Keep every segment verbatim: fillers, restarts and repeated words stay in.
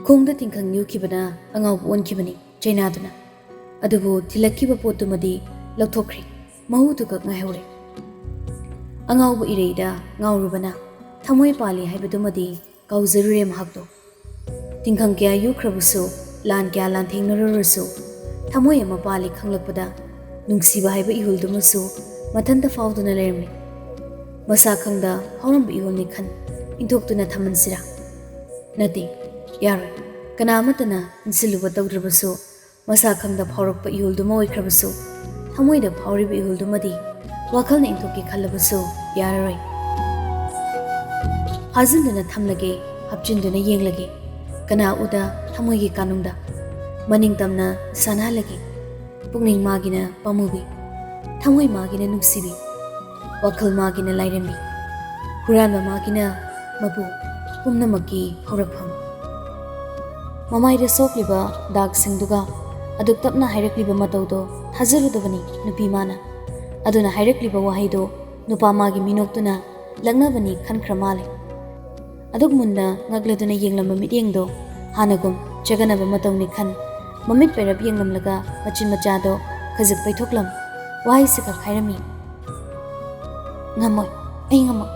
ꯈꯣꯡꯗ ꯇꯤꯡꯈꯪ ꯌꯨꯈꯤꯕꯅ ꯑꯉꯥꯎꯕ ꯑꯣꯟꯈꯤꯕꯅꯤ ꯆꯩꯅꯥꯗꯨꯅ꯫ ꯑꯗꯨꯕꯨ ꯊꯤꯜꯂꯛꯈꯤꯕ ꯄꯣꯠꯇꯨꯃꯗꯤ ꯂꯧꯊꯣꯛꯈ꯭ꯔꯦ꯫ ꯃꯍꯨꯗꯨ ꯈꯛ ꯉꯥꯏꯍꯧꯔꯦ꯫ ꯑꯉꯥꯎꯕ ꯏꯔꯩꯗ ꯉꯥꯎꯔꯨꯕꯅ ꯊꯃꯣꯏ ꯄꯥꯜꯂꯤ ꯍꯥꯏꯕꯗꯨꯃꯗꯤ ꯀꯥꯎꯖꯔꯨꯔꯦ ꯃꯍꯥꯛꯇꯣ꯫ ꯇꯤꯡꯈꯪ ꯀꯌꯥ ꯌꯨꯈ꯭ꯔꯕꯁꯨ, ꯂꯥꯟ ꯀꯌꯥ ꯂꯥꯟꯊꯦꯡꯅꯔꯨꯔꯁꯨ, ꯊꯃꯣꯏ ꯑꯃ ꯄꯥꯜꯂꯤ ꯈꯪꯂꯛꯄꯗ ꯅꯨꯡꯁꯤꯕ ꯍꯥꯏꯕ ꯏꯍꯨꯜꯗꯨꯃꯁꯨ ꯃꯊꯟꯇ ꯐꯥꯎꯗꯨꯅ ꯂꯩꯔꯝꯃꯤ꯫ ꯃꯁꯥ ꯈꯪꯗ ꯐꯥꯎꯔꯝꯕ ꯏꯍꯨꯜꯅꯤ ꯈꯟ ꯏꯟꯊꯣꯛꯇꯨꯅ ꯊꯝꯍꯟꯁꯤꯔꯥ? ꯅꯠꯇꯦ, ꯌꯥꯔꯣꯏ꯫ ꯀꯅꯥ ꯑꯃꯠꯇꯅ ꯏꯟꯁꯤꯜꯂꯨꯕ ꯇꯧꯗ꯭ꯔꯕꯁꯨ, ꯃꯁꯥ ꯈꯪꯗ ꯐꯥꯎꯔꯛꯄ ꯏꯍꯨꯜꯗꯨꯃ ꯑꯣꯏꯈ꯭ꯔꯕꯁꯨ, ꯊꯃꯣꯏꯗ ꯐꯥꯎꯔꯤꯕ ꯏꯍꯨꯜꯗꯨꯃꯗꯤ ꯋꯥꯈꯜꯅ ꯏꯟꯊꯣꯛꯀꯦ ꯈꯜꯂꯕꯁꯨ ꯌꯥꯔꯔꯣꯏ꯫ ꯐꯥꯖꯤꯟꯗꯨꯅ ꯊꯝꯂꯒꯦ, ꯍꯥꯞꯆꯤꯟꯗꯨꯅ ꯌꯦꯡꯂꯒꯦ꯫ ꯀꯅꯥ ꯎꯗ ꯊꯃꯣꯏꯒꯤ ꯀꯥꯅꯨꯡꯗ ꯃꯅꯤꯡ ꯇꯝꯅ ꯁꯥꯟꯅꯍꯜꯂꯒꯦ꯫ ꯄꯨꯛꯅꯤꯡ ꯃꯥꯒꯤꯅ ꯄꯥꯝꯃꯨꯕꯤ, ꯊꯃꯣꯏ ꯃꯥꯒꯤꯅ ꯅꯨꯡꯁꯤꯕꯤ, ꯋꯥꯈꯜ ꯃꯥꯒꯤꯅ ꯂꯥꯏꯔꯦꯝꯕꯤ, ꯍꯨꯔꯥꯟꯕ ꯃꯥꯒꯤꯅ ꯃꯄꯨ, ꯄꯨꯝꯅꯃꯛꯀꯤ ꯍꯧꯔꯛꯐꯝ꯫ ꯃꯃꯥꯏꯗ ꯁꯣꯛꯂꯤꯕ ꯗꯥꯛꯁꯤꯡꯗꯨꯒ ꯑꯗꯨꯛ ꯇꯞꯅ ꯍꯥꯏꯔꯛꯂꯤꯕ ꯃꯇꯧꯗꯣ ꯊꯥꯖꯔꯨꯗꯕꯅꯤ ꯅꯨꯄꯤ ꯃꯥꯅ꯫ ꯑꯗꯨꯅ ꯍꯥꯏꯔꯛꯂꯤꯕ ꯋꯥꯍꯩꯗꯣ ꯅꯨꯄꯥ ꯃꯥꯒꯤ ꯃꯤꯅꯣꯛꯇꯨꯅ ꯂꯛꯅꯕꯅꯤ ꯈꯟꯈ꯭ꯔ ꯃꯥꯜꯂꯦ꯫ ꯑꯗꯨꯛ ꯃꯨꯟꯅ ꯉꯛꯂꯗꯨꯅ ꯌꯦꯡꯂꯝꯕ ꯃꯤꯠꯌꯦꯡꯗꯣ ꯍꯥꯟꯅꯒꯨꯝ ꯆꯒꯅꯕ ꯃꯇꯧꯅꯤ ꯈꯟ, ꯃꯃꯤꯠ ꯄꯩꯔꯞ ꯌꯦꯡꯂꯝꯂꯒ ꯃꯆꯤꯟ ꯃꯆꯥꯗꯣ ꯈꯖꯤꯛ ꯄꯩꯊꯣꯛꯂꯝ ꯋꯥꯍꯩꯁꯤ ꯈꯛ ꯍꯥꯏꯔꯝꯃꯤ꯫ "ꯉꯝꯃꯣꯏ, ꯑꯩ ꯉꯝꯃꯣꯏ꯫"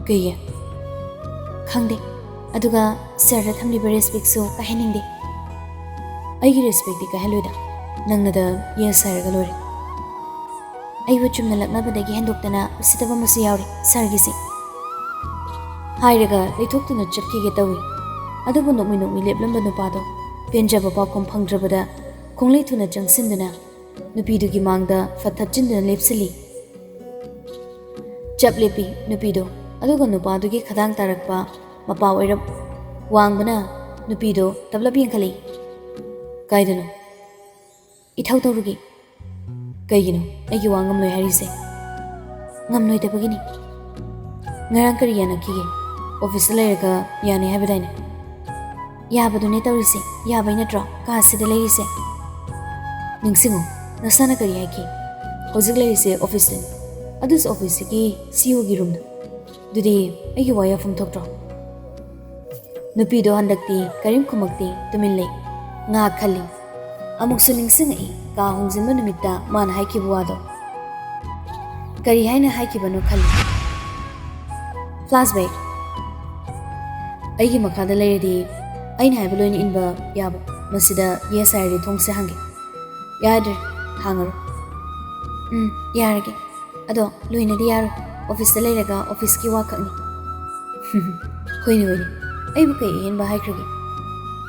"ꯀꯩꯒꯤ?" "ꯈꯪꯗꯦ꯫ ꯑꯗꯨꯒ ꯁꯔꯗ ꯊꯝꯂꯤꯕ ꯔꯦꯁꯄꯦꯛꯁꯨ ꯀꯥꯏꯍꯟꯅꯤꯡꯗꯦ꯫" "ꯑꯩꯒꯤ ꯔꯦꯁꯄꯦꯛꯇꯤ ꯀꯥꯏꯍꯜꯂꯣꯏꯗ, ꯅꯪꯅꯗ ꯌꯦꯁ ꯍꯥꯏꯔꯒ ꯂꯣꯏꯔꯦ꯫" "ꯑꯩꯕꯨ ꯆꯨꯝꯅ ꯂꯛꯅꯕꯗꯒꯤ ꯍꯦꯟꯗꯣꯛꯇꯅ ꯎꯁꯤꯠꯇꯕ ꯑꯃꯁꯨ ꯌꯥꯎꯔꯦ ꯁꯥꯔꯒꯤꯁꯤ꯫" ꯍꯥꯏꯔꯒ ꯂꯩꯊꯣꯛꯇꯨꯅ ꯆꯠꯈꯤꯒꯦ ꯇꯧꯏ꯫ ꯑꯗꯨꯕꯨ ꯅꯣꯛꯃꯤ ꯅꯣꯛꯃꯤ ꯂꯦꯞꯂꯝꯕ ꯅꯨꯄꯥꯗꯣ ꯄꯦꯟꯖꯕ ꯄꯥꯎꯈꯨꯝ ꯐꯪꯗ꯭ꯔꯕꯗ ꯈꯣꯡꯂꯩ ꯊꯨꯅ ꯆꯪꯁꯤꯟꯗꯨꯅ ꯅꯨꯄꯤꯗꯨꯒꯤ ꯃꯥꯡꯗ ꯐꯠ ꯊꯠꯆꯤꯟꯗꯨꯅ ꯂꯦꯞꯁꯤꯜꯂꯤ꯫ ꯆꯞ ꯂꯦꯞꯄꯤ ꯅꯨꯄꯤꯗꯣ꯫ ꯑꯗꯨꯒ ꯅꯨꯄꯥꯗꯨꯒꯤ ꯈꯗꯥꯡ ꯇꯥꯔꯛꯄ ꯃꯄꯥ ꯑꯣꯏꯔꯞ ꯋꯥꯡꯕꯅ ꯅꯨꯄꯤꯗꯣ ꯇꯞꯂꯞ ꯌꯦꯡꯈꯠꯂꯛꯏ꯫ "ꯀꯥꯏꯗꯅꯣ?" "ꯏꯊꯧ ꯇꯧꯔꯨꯒꯦ꯫" "ꯀꯩꯒꯤꯅꯣ ꯑꯩꯒꯤ ꯋꯥ ꯉꯝꯂꯣꯏ ꯍꯥꯏꯔꯤꯁꯦ?" "ꯉꯝꯂꯣꯏꯗꯕꯒꯤꯅꯤ꯫ ꯉꯔꯥꯡ ꯀꯔꯤ ꯌꯥꯅꯈꯤꯒꯦ? ꯑꯣꯐꯤꯁꯇ ꯂꯩꯔꯒ ꯌꯥꯅꯤ ꯍꯥꯏꯕꯗꯥꯏꯅꯦ?" "ꯌꯥꯕꯗꯨꯅꯦ ꯇꯧꯔꯤꯁꯦ꯫ ꯌꯥꯕꯩ ꯅꯠꯇ꯭ꯔꯣ ꯀꯥꯁꯤꯗ ꯂꯩꯔꯤꯁꯦ?" "ꯅꯤꯡꯁꯤꯡꯉꯨ, ꯅꯁꯥꯅ ꯀꯔꯤ ꯍꯥꯏꯈꯤ? ꯍꯧꯖꯤꯛ ꯂꯩꯔꯤꯁꯦ ꯑꯣꯐꯤꯁꯇꯅꯤ꯫ ꯑꯗꯨꯁꯨ ꯑꯣꯐꯤꯁꯁꯤꯒꯤ ꯁꯤ ꯏ ꯑꯣꯒꯤ ꯔꯨꯝꯗ꯫ ꯑꯗꯨꯗꯤ ꯑꯩꯒꯤ ꯋꯥ ꯌꯥꯐꯝ ꯊꯣꯛꯇ꯭ꯔꯣ?" ꯅꯨꯄꯤꯗꯣ ꯍꯟꯗꯛꯇꯤ ꯀꯔꯤꯝ ꯈꯨꯝꯃꯛꯇꯦ, ꯇꯨꯃꯤꯟ ꯂꯩ꯫ ꯉꯥꯏꯍꯥꯛ ꯈꯜꯂꯤ꯫ ꯑꯃꯨꯛꯁꯨ ꯅꯤꯡꯁꯤꯡꯉꯛꯏ ꯀꯥ ꯍꯣꯡꯖꯤꯟꯕ ꯅꯨꯃꯤꯠꯇ ꯃꯥꯅ ꯍꯥꯏꯈꯤꯕ ꯋꯥꯗꯣ꯫ ꯀꯔꯤ ꯍꯥꯏꯅ ꯍꯥꯏꯈꯤꯕꯅꯣ ꯈꯜꯂꯤ꯫ Flashback꯫ ꯑꯩꯒꯤ ꯃꯈꯥꯗ ꯂꯩꯔꯗꯤ ꯑꯩꯅ ꯍꯥꯏꯕ ꯂꯣꯏꯅ ꯏꯟꯕ ꯌꯥꯕ꯫ ꯃꯁꯤꯗ yes ꯍꯥꯏꯔꯗꯤ ꯊꯣꯡꯁꯦ ꯍꯥꯡꯒꯦ꯫ ꯌꯥꯗ꯭ꯔꯦ, ꯍꯥꯡꯉꯔꯣꯏ꯫ ꯎꯝ, ꯌꯥꯔꯒꯦ꯫ ꯑꯗꯣ ꯂꯣꯏꯅꯗꯤ ꯌꯥꯔꯣꯏ꯫ ꯑꯣꯐꯤꯁꯇ ꯂꯩꯔꯒ ꯑꯣꯐꯤꯁꯀꯤ ꯋꯥ ꯈꯛꯅꯤ꯫ ꯍꯣꯏꯅꯦ, ꯍꯣꯏꯅꯦ꯫ ꯑꯩꯕꯨ ꯀꯩ ꯑꯍꯦꯟꯕ ꯍꯥꯏꯈ꯭ꯔꯒꯦ?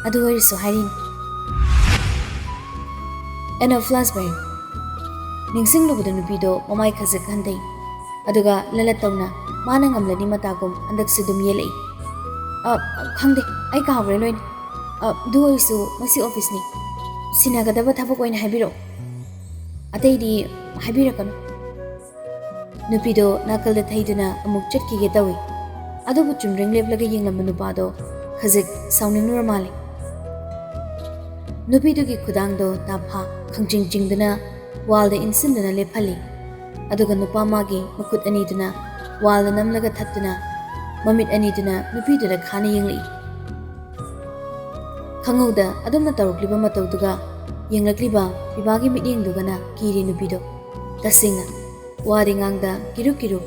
ꯑꯗꯨ ꯑꯣꯏꯔꯁꯨ ꯍꯥꯏꯔꯤꯅꯤ꯫ End of flashback꯫ ꯅꯤꯡꯁꯤꯡꯂꯨꯕꯗ ꯅꯨꯄꯤꯗꯣ ꯃꯃꯥꯏ ꯈꯖꯤꯛ ꯍꯟꯊꯩ꯫ ꯑꯗꯨꯒ ꯂꯂꯠ ꯇꯧꯅ ꯃꯥꯅ ꯉꯝꯂꯅꯤ ꯃꯇꯥꯒꯨꯝ ꯍꯟꯗꯛꯁꯨ ꯑꯗꯨꯝ ꯌꯦꯜꯂꯛꯏ꯫ "ꯑ, ꯈꯪꯗꯦ, ꯑꯩ ꯀꯥꯎꯈ꯭ꯔꯦ ꯂꯣꯏꯅ꯫ ꯑ, ꯑꯗꯨ ꯑꯣꯏꯔꯁꯨ ꯃꯁꯤ ꯑꯣꯐꯤꯁꯅꯤ꯫ ꯁꯤꯟꯅꯒꯗꯕ ꯊꯕꯛ ꯑꯣꯏꯅ ꯍꯥꯏꯕꯤꯔꯛꯑꯣ꯫ ꯑꯇꯩꯗꯤ ꯍꯥꯏꯕꯤꯔꯛꯀꯅꯨ꯫" ꯅꯨꯄꯤꯗꯣ ꯅꯥꯀꯜꯗ ꯊꯩꯗꯨꯅ ꯑꯃꯨꯛ ꯆꯠꯈꯤꯒꯦ ꯇꯧꯏ꯫ ꯑꯗꯨꯕꯨ ꯆꯨꯝꯗ꯭ꯔꯤꯡ ꯂꯦꯞꯂꯒ ꯌꯦꯡꯂꯝꯕ ꯅꯨꯄꯥꯗꯣ ꯈꯖꯤꯛ ꯁꯥꯎꯅꯤꯡꯂꯨꯔ ꯃꯥꯜꯂꯦ꯫ ꯅꯨꯄꯤꯗꯨꯒꯤ ꯈꯨꯗꯥꯡꯗꯣ ꯇꯥꯐꯥ ꯈꯪꯆꯤꯡ ꯆꯤꯡꯗꯨꯅ ꯋꯥꯜꯗ ꯏꯟꯁꯤꯟꯗꯨꯅ ꯂꯦꯞꯍꯜꯂꯤ꯫ ꯑꯗꯨꯒ ꯅꯨꯄꯥ ꯃꯥꯒꯤ ꯃꯈꯨꯠ ꯑꯅꯤꯗꯨꯅ ꯋꯥꯜꯗ ꯅꯝꯂꯒ ꯊꯠꯇꯨꯅ ꯃꯃꯤꯠ ꯑꯅꯤꯗꯨꯅ ꯅꯨꯄꯤꯗꯨꯗ ꯈꯥꯅ ꯌꯦꯡꯂꯛꯏ꯫ ꯈꯪꯍꯧꯗ ꯑꯗꯨꯝꯅ ꯇꯧꯔꯛꯂꯤꯕ ꯃꯇꯧꯗꯨꯒ ꯌꯦꯡꯂꯛꯂꯤꯕ ꯄꯤꯕꯥꯒꯤ ꯃꯤꯠꯌꯦꯡꯗꯨꯒꯅ ꯀꯤꯔꯤ ꯅꯨꯄꯤꯗꯣ꯫ ꯇꯁꯦꯡꯅ ꯋꯥꯗꯤ ꯉꯥꯡꯗ ꯀꯤꯔꯨ ꯀꯤꯔꯨ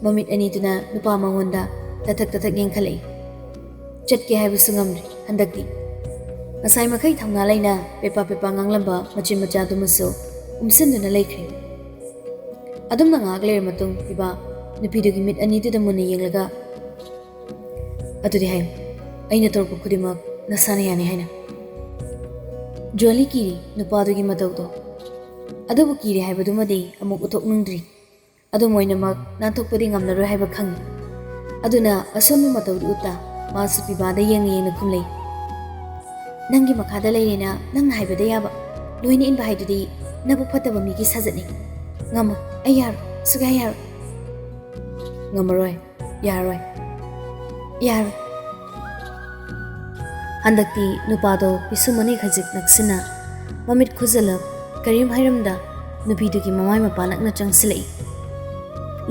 ꯃꯃꯤꯠ ꯑꯅꯤꯗꯨꯅ ꯅꯨꯄꯥ ꯃꯉꯣꯟꯗ ꯇꯊꯛ ꯇꯊꯛ ꯌꯦꯡꯈꯠꯂꯛꯏ꯫ ꯆꯠꯀꯦ ꯍꯥꯏꯕꯁꯨ ꯉꯝꯗ꯭ꯔꯤ ꯍꯟꯗꯛꯇꯤ꯫ ꯉꯁꯥꯏ ꯃꯈꯩ ꯊꯧꯅꯥ ꯂꯩꯅ ꯄꯦꯄꯥ ꯄꯦꯄꯥ ꯉꯥꯡꯂꯝꯕ ꯃꯆꯤꯟ ꯃꯆꯥꯗꯨꯃꯁꯨ ꯎꯝꯁꯤꯟꯗꯨꯅ ꯂꯩꯈ꯭ꯔꯦ꯫ ꯑꯗꯨꯝꯅ ꯉꯥꯏꯍꯥꯛ ꯂꯩꯔ ꯃꯇꯨꯡ ꯄꯤꯕꯥ ꯅꯨꯄꯤꯗꯨꯒꯤ ꯃꯤꯠ ꯑꯅꯤꯗꯨꯗ ꯃꯨꯟꯅ ꯌꯦꯡꯂꯒ, "ꯑꯗꯨꯗꯤ ꯍꯥꯏꯌꯨ, ꯑꯩꯅ ꯇꯧꯔꯛꯄ ꯈꯨꯗꯤꯡꯃꯛ ꯅꯁꯥꯅ ꯌꯥꯅꯤ ꯍꯥꯏꯅ?" ꯖꯣꯂꯤ ꯀꯤꯔꯤ ꯅꯨꯄꯥꯗꯨꯒꯤ ꯃꯇꯧꯗꯣ꯫ ꯑꯗꯨꯕꯨ ꯀꯤꯔꯤ ꯍꯥꯏꯕꯗꯨꯃꯗꯤ ꯑꯃꯨꯛ ꯎꯠꯊꯣꯛꯅꯤꯡꯗ꯭ꯔꯤ꯫ ꯑꯗꯨꯝ ꯑꯣꯏꯅꯃꯛ ꯅꯥꯟꯊꯣꯛꯄꯗꯤ ꯉꯝꯂꯔꯣꯏ ꯍꯥꯏꯕ ꯈꯪꯏ꯫ ꯑꯗꯨꯅ ꯑꯁꯣꯟꯕ ꯃꯇꯧꯗꯤ ꯎꯠꯇ ꯃꯥꯁꯨ ꯄꯤꯕꯥꯗ ꯌꯦꯡꯅ ꯌꯦꯡꯅ ꯈꯨꯝꯂꯩ꯫ "ꯅꯪꯒꯤ ꯃꯈꯥꯗ ꯂꯩꯔꯦꯅ ꯅꯪꯅ ꯍꯥꯏꯕꯗ ꯌꯥꯕ, ꯂꯣꯏꯅ ꯏꯟꯕ ꯍꯥꯏꯗꯨꯗꯤ ꯅꯕꯨꯛ ꯐꯠꯇꯕ ꯃꯤꯒꯤ ꯁꯥꯖꯠꯅꯤ꯫ ꯉꯝꯃꯣꯏ, ꯑꯩ ꯌꯥꯔꯣꯏ, ꯁꯨꯛꯌꯥ ꯌꯥꯔꯣꯏ꯫" "ꯉꯝꯃꯔꯣꯏ, ꯌꯥꯔꯣꯏ, ꯌꯥꯔꯣꯏ꯫" ꯍꯟꯗꯛꯇꯤ ꯅꯨꯄꯥꯗꯣ ꯄꯤꯁꯨꯝ ꯑꯅꯤ ꯈꯖꯤꯛ ꯅꯛꯁꯤꯟꯅ, ꯃꯃꯤꯠ ꯈꯨꯖꯜꯂꯞ, ꯀꯔꯤꯝ ꯍꯥꯏꯔꯝꯗ ꯅꯨꯄꯤꯗꯨꯒꯤ ꯃꯃꯥꯏ ꯃꯄꯥ ꯅꯛꯅ ꯆꯪꯁꯤꯜꯂꯛꯏ꯫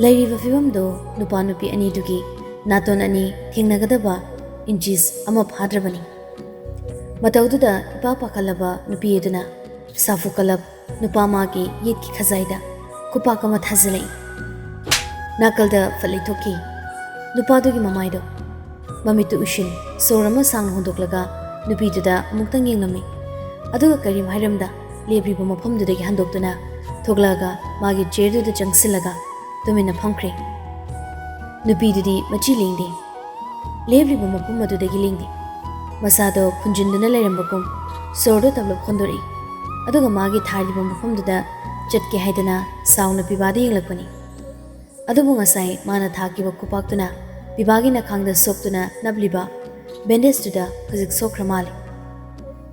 ꯂꯩꯔꯤꯕ ꯐꯤꯕꯝꯗꯣ ꯅꯨꯄꯥ ꯅꯨꯄꯤ ꯑꯅꯤꯗꯨꯒꯤ ꯅꯥꯇꯣꯟ ꯑꯅꯤ ꯊꯦꯡꯅꯒꯗꯕ ꯏꯟꯆꯤꯁ ꯑꯃ ꯐꯥꯗ꯭ꯔꯕꯅꯤ꯫ ꯃꯇꯧꯗꯨꯗ ꯏꯄꯥ ꯄꯥꯈꯠꯂꯕ ꯅꯨꯄꯤ ꯑꯗꯨꯅ ꯁꯥꯐꯨ ꯀꯜꯂꯞ ꯅꯨꯄꯥ ꯃꯥꯒꯤ ꯌꯦꯠꯀꯤ ꯈꯖꯥꯏꯗ ꯈꯨꯄꯥꯛ ꯑꯃ ꯊꯥꯖꯤꯜꯂꯛꯏ꯫ ꯅꯥꯀꯜꯗ ꯐꯠ ꯂꯩꯊꯣꯛꯈꯤ꯫ ꯅꯨꯄꯥꯗꯨꯒꯤ ꯃꯃꯥꯏꯗꯣ, ꯃꯃꯤꯠꯇꯨ ꯎꯏꯁꯤꯟ, ꯁꯣꯔ ꯑꯃ ꯁꯥꯡꯅ ꯍꯣꯟꯗꯣꯛꯂꯒ ꯅꯨꯄꯤꯗꯨꯗ ꯑꯃꯨꯛꯇꯪ ꯌꯦꯡꯂꯝꯃꯤ꯫ ꯑꯗꯨꯒ ꯀꯔꯤꯝ ꯍꯥꯏꯔꯝꯗ ꯂꯦꯞꯂꯤꯕ ꯃꯐꯝꯗꯨꯗꯒꯤ ꯍꯟꯗꯣꯛꯇꯨꯅ ꯊꯣꯛꯂꯛꯑꯒ ꯃꯥꯒꯤ ꯆꯤꯌꯔꯗꯨꯗ ꯆꯪꯁꯤꯜꯂꯒ ꯇꯨꯃꯤꯟꯅ ꯐꯝꯈ꯭ꯔꯦ꯫ ꯅꯨꯄꯤꯗꯨꯗꯤ ꯃꯆꯤ ꯂꯦꯡꯗꯦ꯫ ꯂꯦꯞꯂꯤꯕ ꯃꯐꯝ ꯑꯗꯨꯗꯒꯤ ꯂꯦꯡꯗꯦ꯫ ꯃꯁꯥꯗꯣ ꯈꯨꯟꯖꯤꯟꯗꯨꯅ ꯂꯩꯔꯝꯕꯒꯨꯝ ꯁꯣꯔꯗꯣ ꯇꯞꯂꯞ ꯍꯣꯟꯗꯣꯔꯛꯏ꯫ ꯑꯗꯨꯒ ꯃꯥꯒꯤ ꯊꯥꯔꯤꯕ ꯃꯐꯝꯗꯨꯗ ꯆꯠꯀꯦ ꯍꯥꯏꯗꯅ ꯁꯥꯎꯅ ꯄꯤꯕꯥꯗ ꯌꯦꯡꯂꯛꯄꯅꯤ꯫ ꯑꯗꯨꯕꯨ ꯉꯁꯥꯏ ꯃꯥꯅ ꯊꯥꯈꯤꯕ ꯈꯨꯄꯥꯛꯇꯨꯅ ꯄꯤꯕꯥꯒꯤ ꯅꯈꯥꯡꯗ ꯁꯣꯛꯇꯨꯅ ꯅꯞꯂꯤꯕ ꯕꯦꯟꯗꯦꯖꯇꯨꯗ ꯈꯖꯤꯛ ꯁꯣꯛꯈ꯭ꯔ ꯃꯥꯜꯂꯦ꯫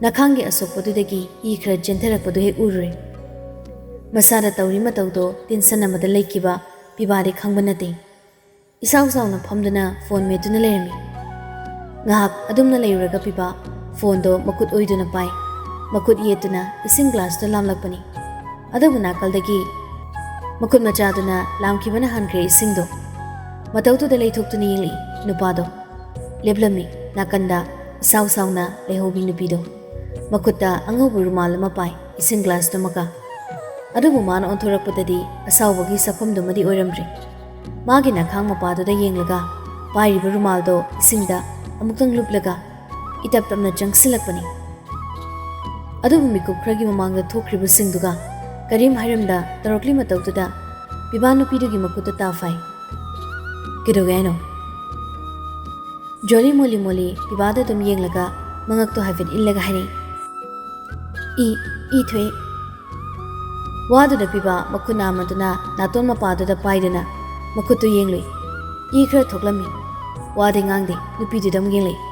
ꯅꯈꯥꯡꯒꯤ ꯑꯁꯣꯛꯄꯗꯨꯗꯒꯤ ꯏ ꯈꯔ ꯆꯦꯟꯊꯔꯛꯄꯗꯨ ꯍꯦꯛ ꯎꯔꯨꯔꯦ꯫ ꯃꯁꯥꯗ ꯇꯧꯔꯤ ꯃꯇꯧꯗꯣ ꯇꯦꯟꯁꯟ ꯑꯃꯗ ꯂꯩꯈꯤꯕ ꯄꯤꯕꯥꯗꯤ ꯈꯪꯕ ꯅꯠꯇꯦ꯫ ꯏꯁꯥꯎ ꯁꯥꯎꯅ ꯐꯝꯗꯨꯅ ꯐꯣꯟ ꯃꯦꯠꯇꯨꯅ ꯂꯩꯔꯝꯃꯤ꯫ ꯉꯥꯏꯍꯥꯛ ꯑꯗꯨꯝꯅ ꯂꯩꯔꯨꯔꯒ ꯄꯤꯕꯥ ꯐꯣꯟꯗꯣ ꯃꯈꯨꯠ ꯑꯣꯏꯗꯨꯅ ꯄꯥꯏ꯫ ꯃꯈꯨꯠ ꯌꯦꯠꯇꯨꯅ ꯏꯁꯤꯡ ꯒ꯭ꯂꯥꯁꯇꯣ ꯂꯥꯝꯂꯛꯄꯅꯤ꯫ ꯑꯗꯨꯕꯨ ꯅꯥꯀꯜꯗꯒꯤ ꯃꯈꯨꯠ ꯃꯆꯥꯗꯨꯅ ꯂꯥꯝꯈꯤꯕꯅ ꯍꯥꯟꯈ꯭ꯔꯦ ꯏꯁꯤꯡꯗꯣ꯫ ꯃꯇꯧꯗꯨꯗ ꯂꯩꯊꯣꯛꯇꯨꯅ ꯌꯦꯡꯂꯛꯏ ꯅꯨꯄꯥꯗꯣ꯫ ꯂꯦꯞꯂꯝꯃꯤ ꯅꯥꯀꯟꯗ ꯏꯁꯥꯎ ꯁꯥꯎꯅ ꯂꯩꯍꯧꯕꯤ ꯅꯨꯄꯤꯗꯣ꯫ ꯃꯈꯨꯠꯇ ꯑꯉꯧꯕ ꯔꯨꯃꯥꯜ ꯑꯃ ꯄꯥꯏ, ꯏꯁꯤꯡ ꯒ꯭ꯂꯥꯁꯇꯨꯃꯒ꯫ ꯑꯗꯨꯕꯨ ꯃꯥꯅ ꯑꯣꯟꯊꯣꯔꯛꯄꯗꯗꯤ ꯑꯁꯥꯎꯕꯒꯤ ꯁꯛꯐꯝꯗꯨꯃꯗꯤ ꯑꯣꯏꯔꯝꯗ꯭ꯔꯦ꯫ ꯃꯥꯒꯤ ꯅꯈꯥꯡ ꯃꯄꯥꯗꯨꯗ ꯌꯦꯡꯂꯒ ꯄꯥꯏꯔꯤꯕ ꯔꯨꯃꯥꯜꯗꯣ ꯏꯁꯤꯡꯗ ꯑꯃꯨꯛꯇꯪ ꯂꯨꯞꯂꯒ ꯏꯇꯞ ꯇꯞꯅ ꯆꯪꯁꯤꯜꯂꯛꯄꯅꯤ꯫ ꯑꯗꯨꯕꯨ ꯃꯤꯀꯨꯞ ꯈꯔꯒꯤ ꯃꯃꯥꯡꯗ ꯊꯣꯛꯈ꯭ꯔꯤꯕꯁꯤꯡꯗꯨꯒ ꯀꯔꯤꯝ ꯍꯥꯏꯔꯝꯗ ꯇꯧꯔꯛꯂꯤ ꯃꯇꯧꯗꯨꯗ ꯄꯤꯕꯥ ꯅꯨꯄꯤꯗꯨꯒꯤ ꯃꯈꯨꯠꯇ ꯇꯥ ꯐꯥꯏ꯫ "ꯀꯩꯗꯧꯒꯦ ꯍꯥꯏꯅꯣ?" ꯖꯣꯂꯤ ꯃꯣꯂꯤ ꯃꯣꯂꯤ ꯄꯤꯕꯥꯗ ꯑꯗꯨꯝ ꯌꯦꯡꯂꯒ ꯃꯉꯛꯇꯣ ꯍꯥꯏꯐꯦꯠ ꯏꯜꯂꯒ ꯍꯥꯏꯔꯛꯏ꯫ "ꯏ, ꯏ ꯊꯣꯛꯑꯦ꯫" ꯋꯥꯗꯨꯗ ꯄꯤꯕꯥ ꯃꯈꯨꯠ ꯅꯥꯝꯃꯗꯨꯅ ꯅꯥꯇꯣꯟ ꯃꯄꯥꯗꯨꯗ ꯄꯥꯏꯗꯨꯅ ꯃꯈꯨꯠꯇꯨ ꯌꯦꯡꯂꯨꯏ꯫ ꯏ ꯈꯔ ꯊꯣꯛꯂꯝꯃꯤ꯫ ꯋꯥꯗꯤ ꯉꯥꯡꯗꯦ, ꯅꯨꯄꯤꯗꯨꯗ ꯑꯃꯨꯛ ꯌꯦꯡꯂꯛꯏ꯫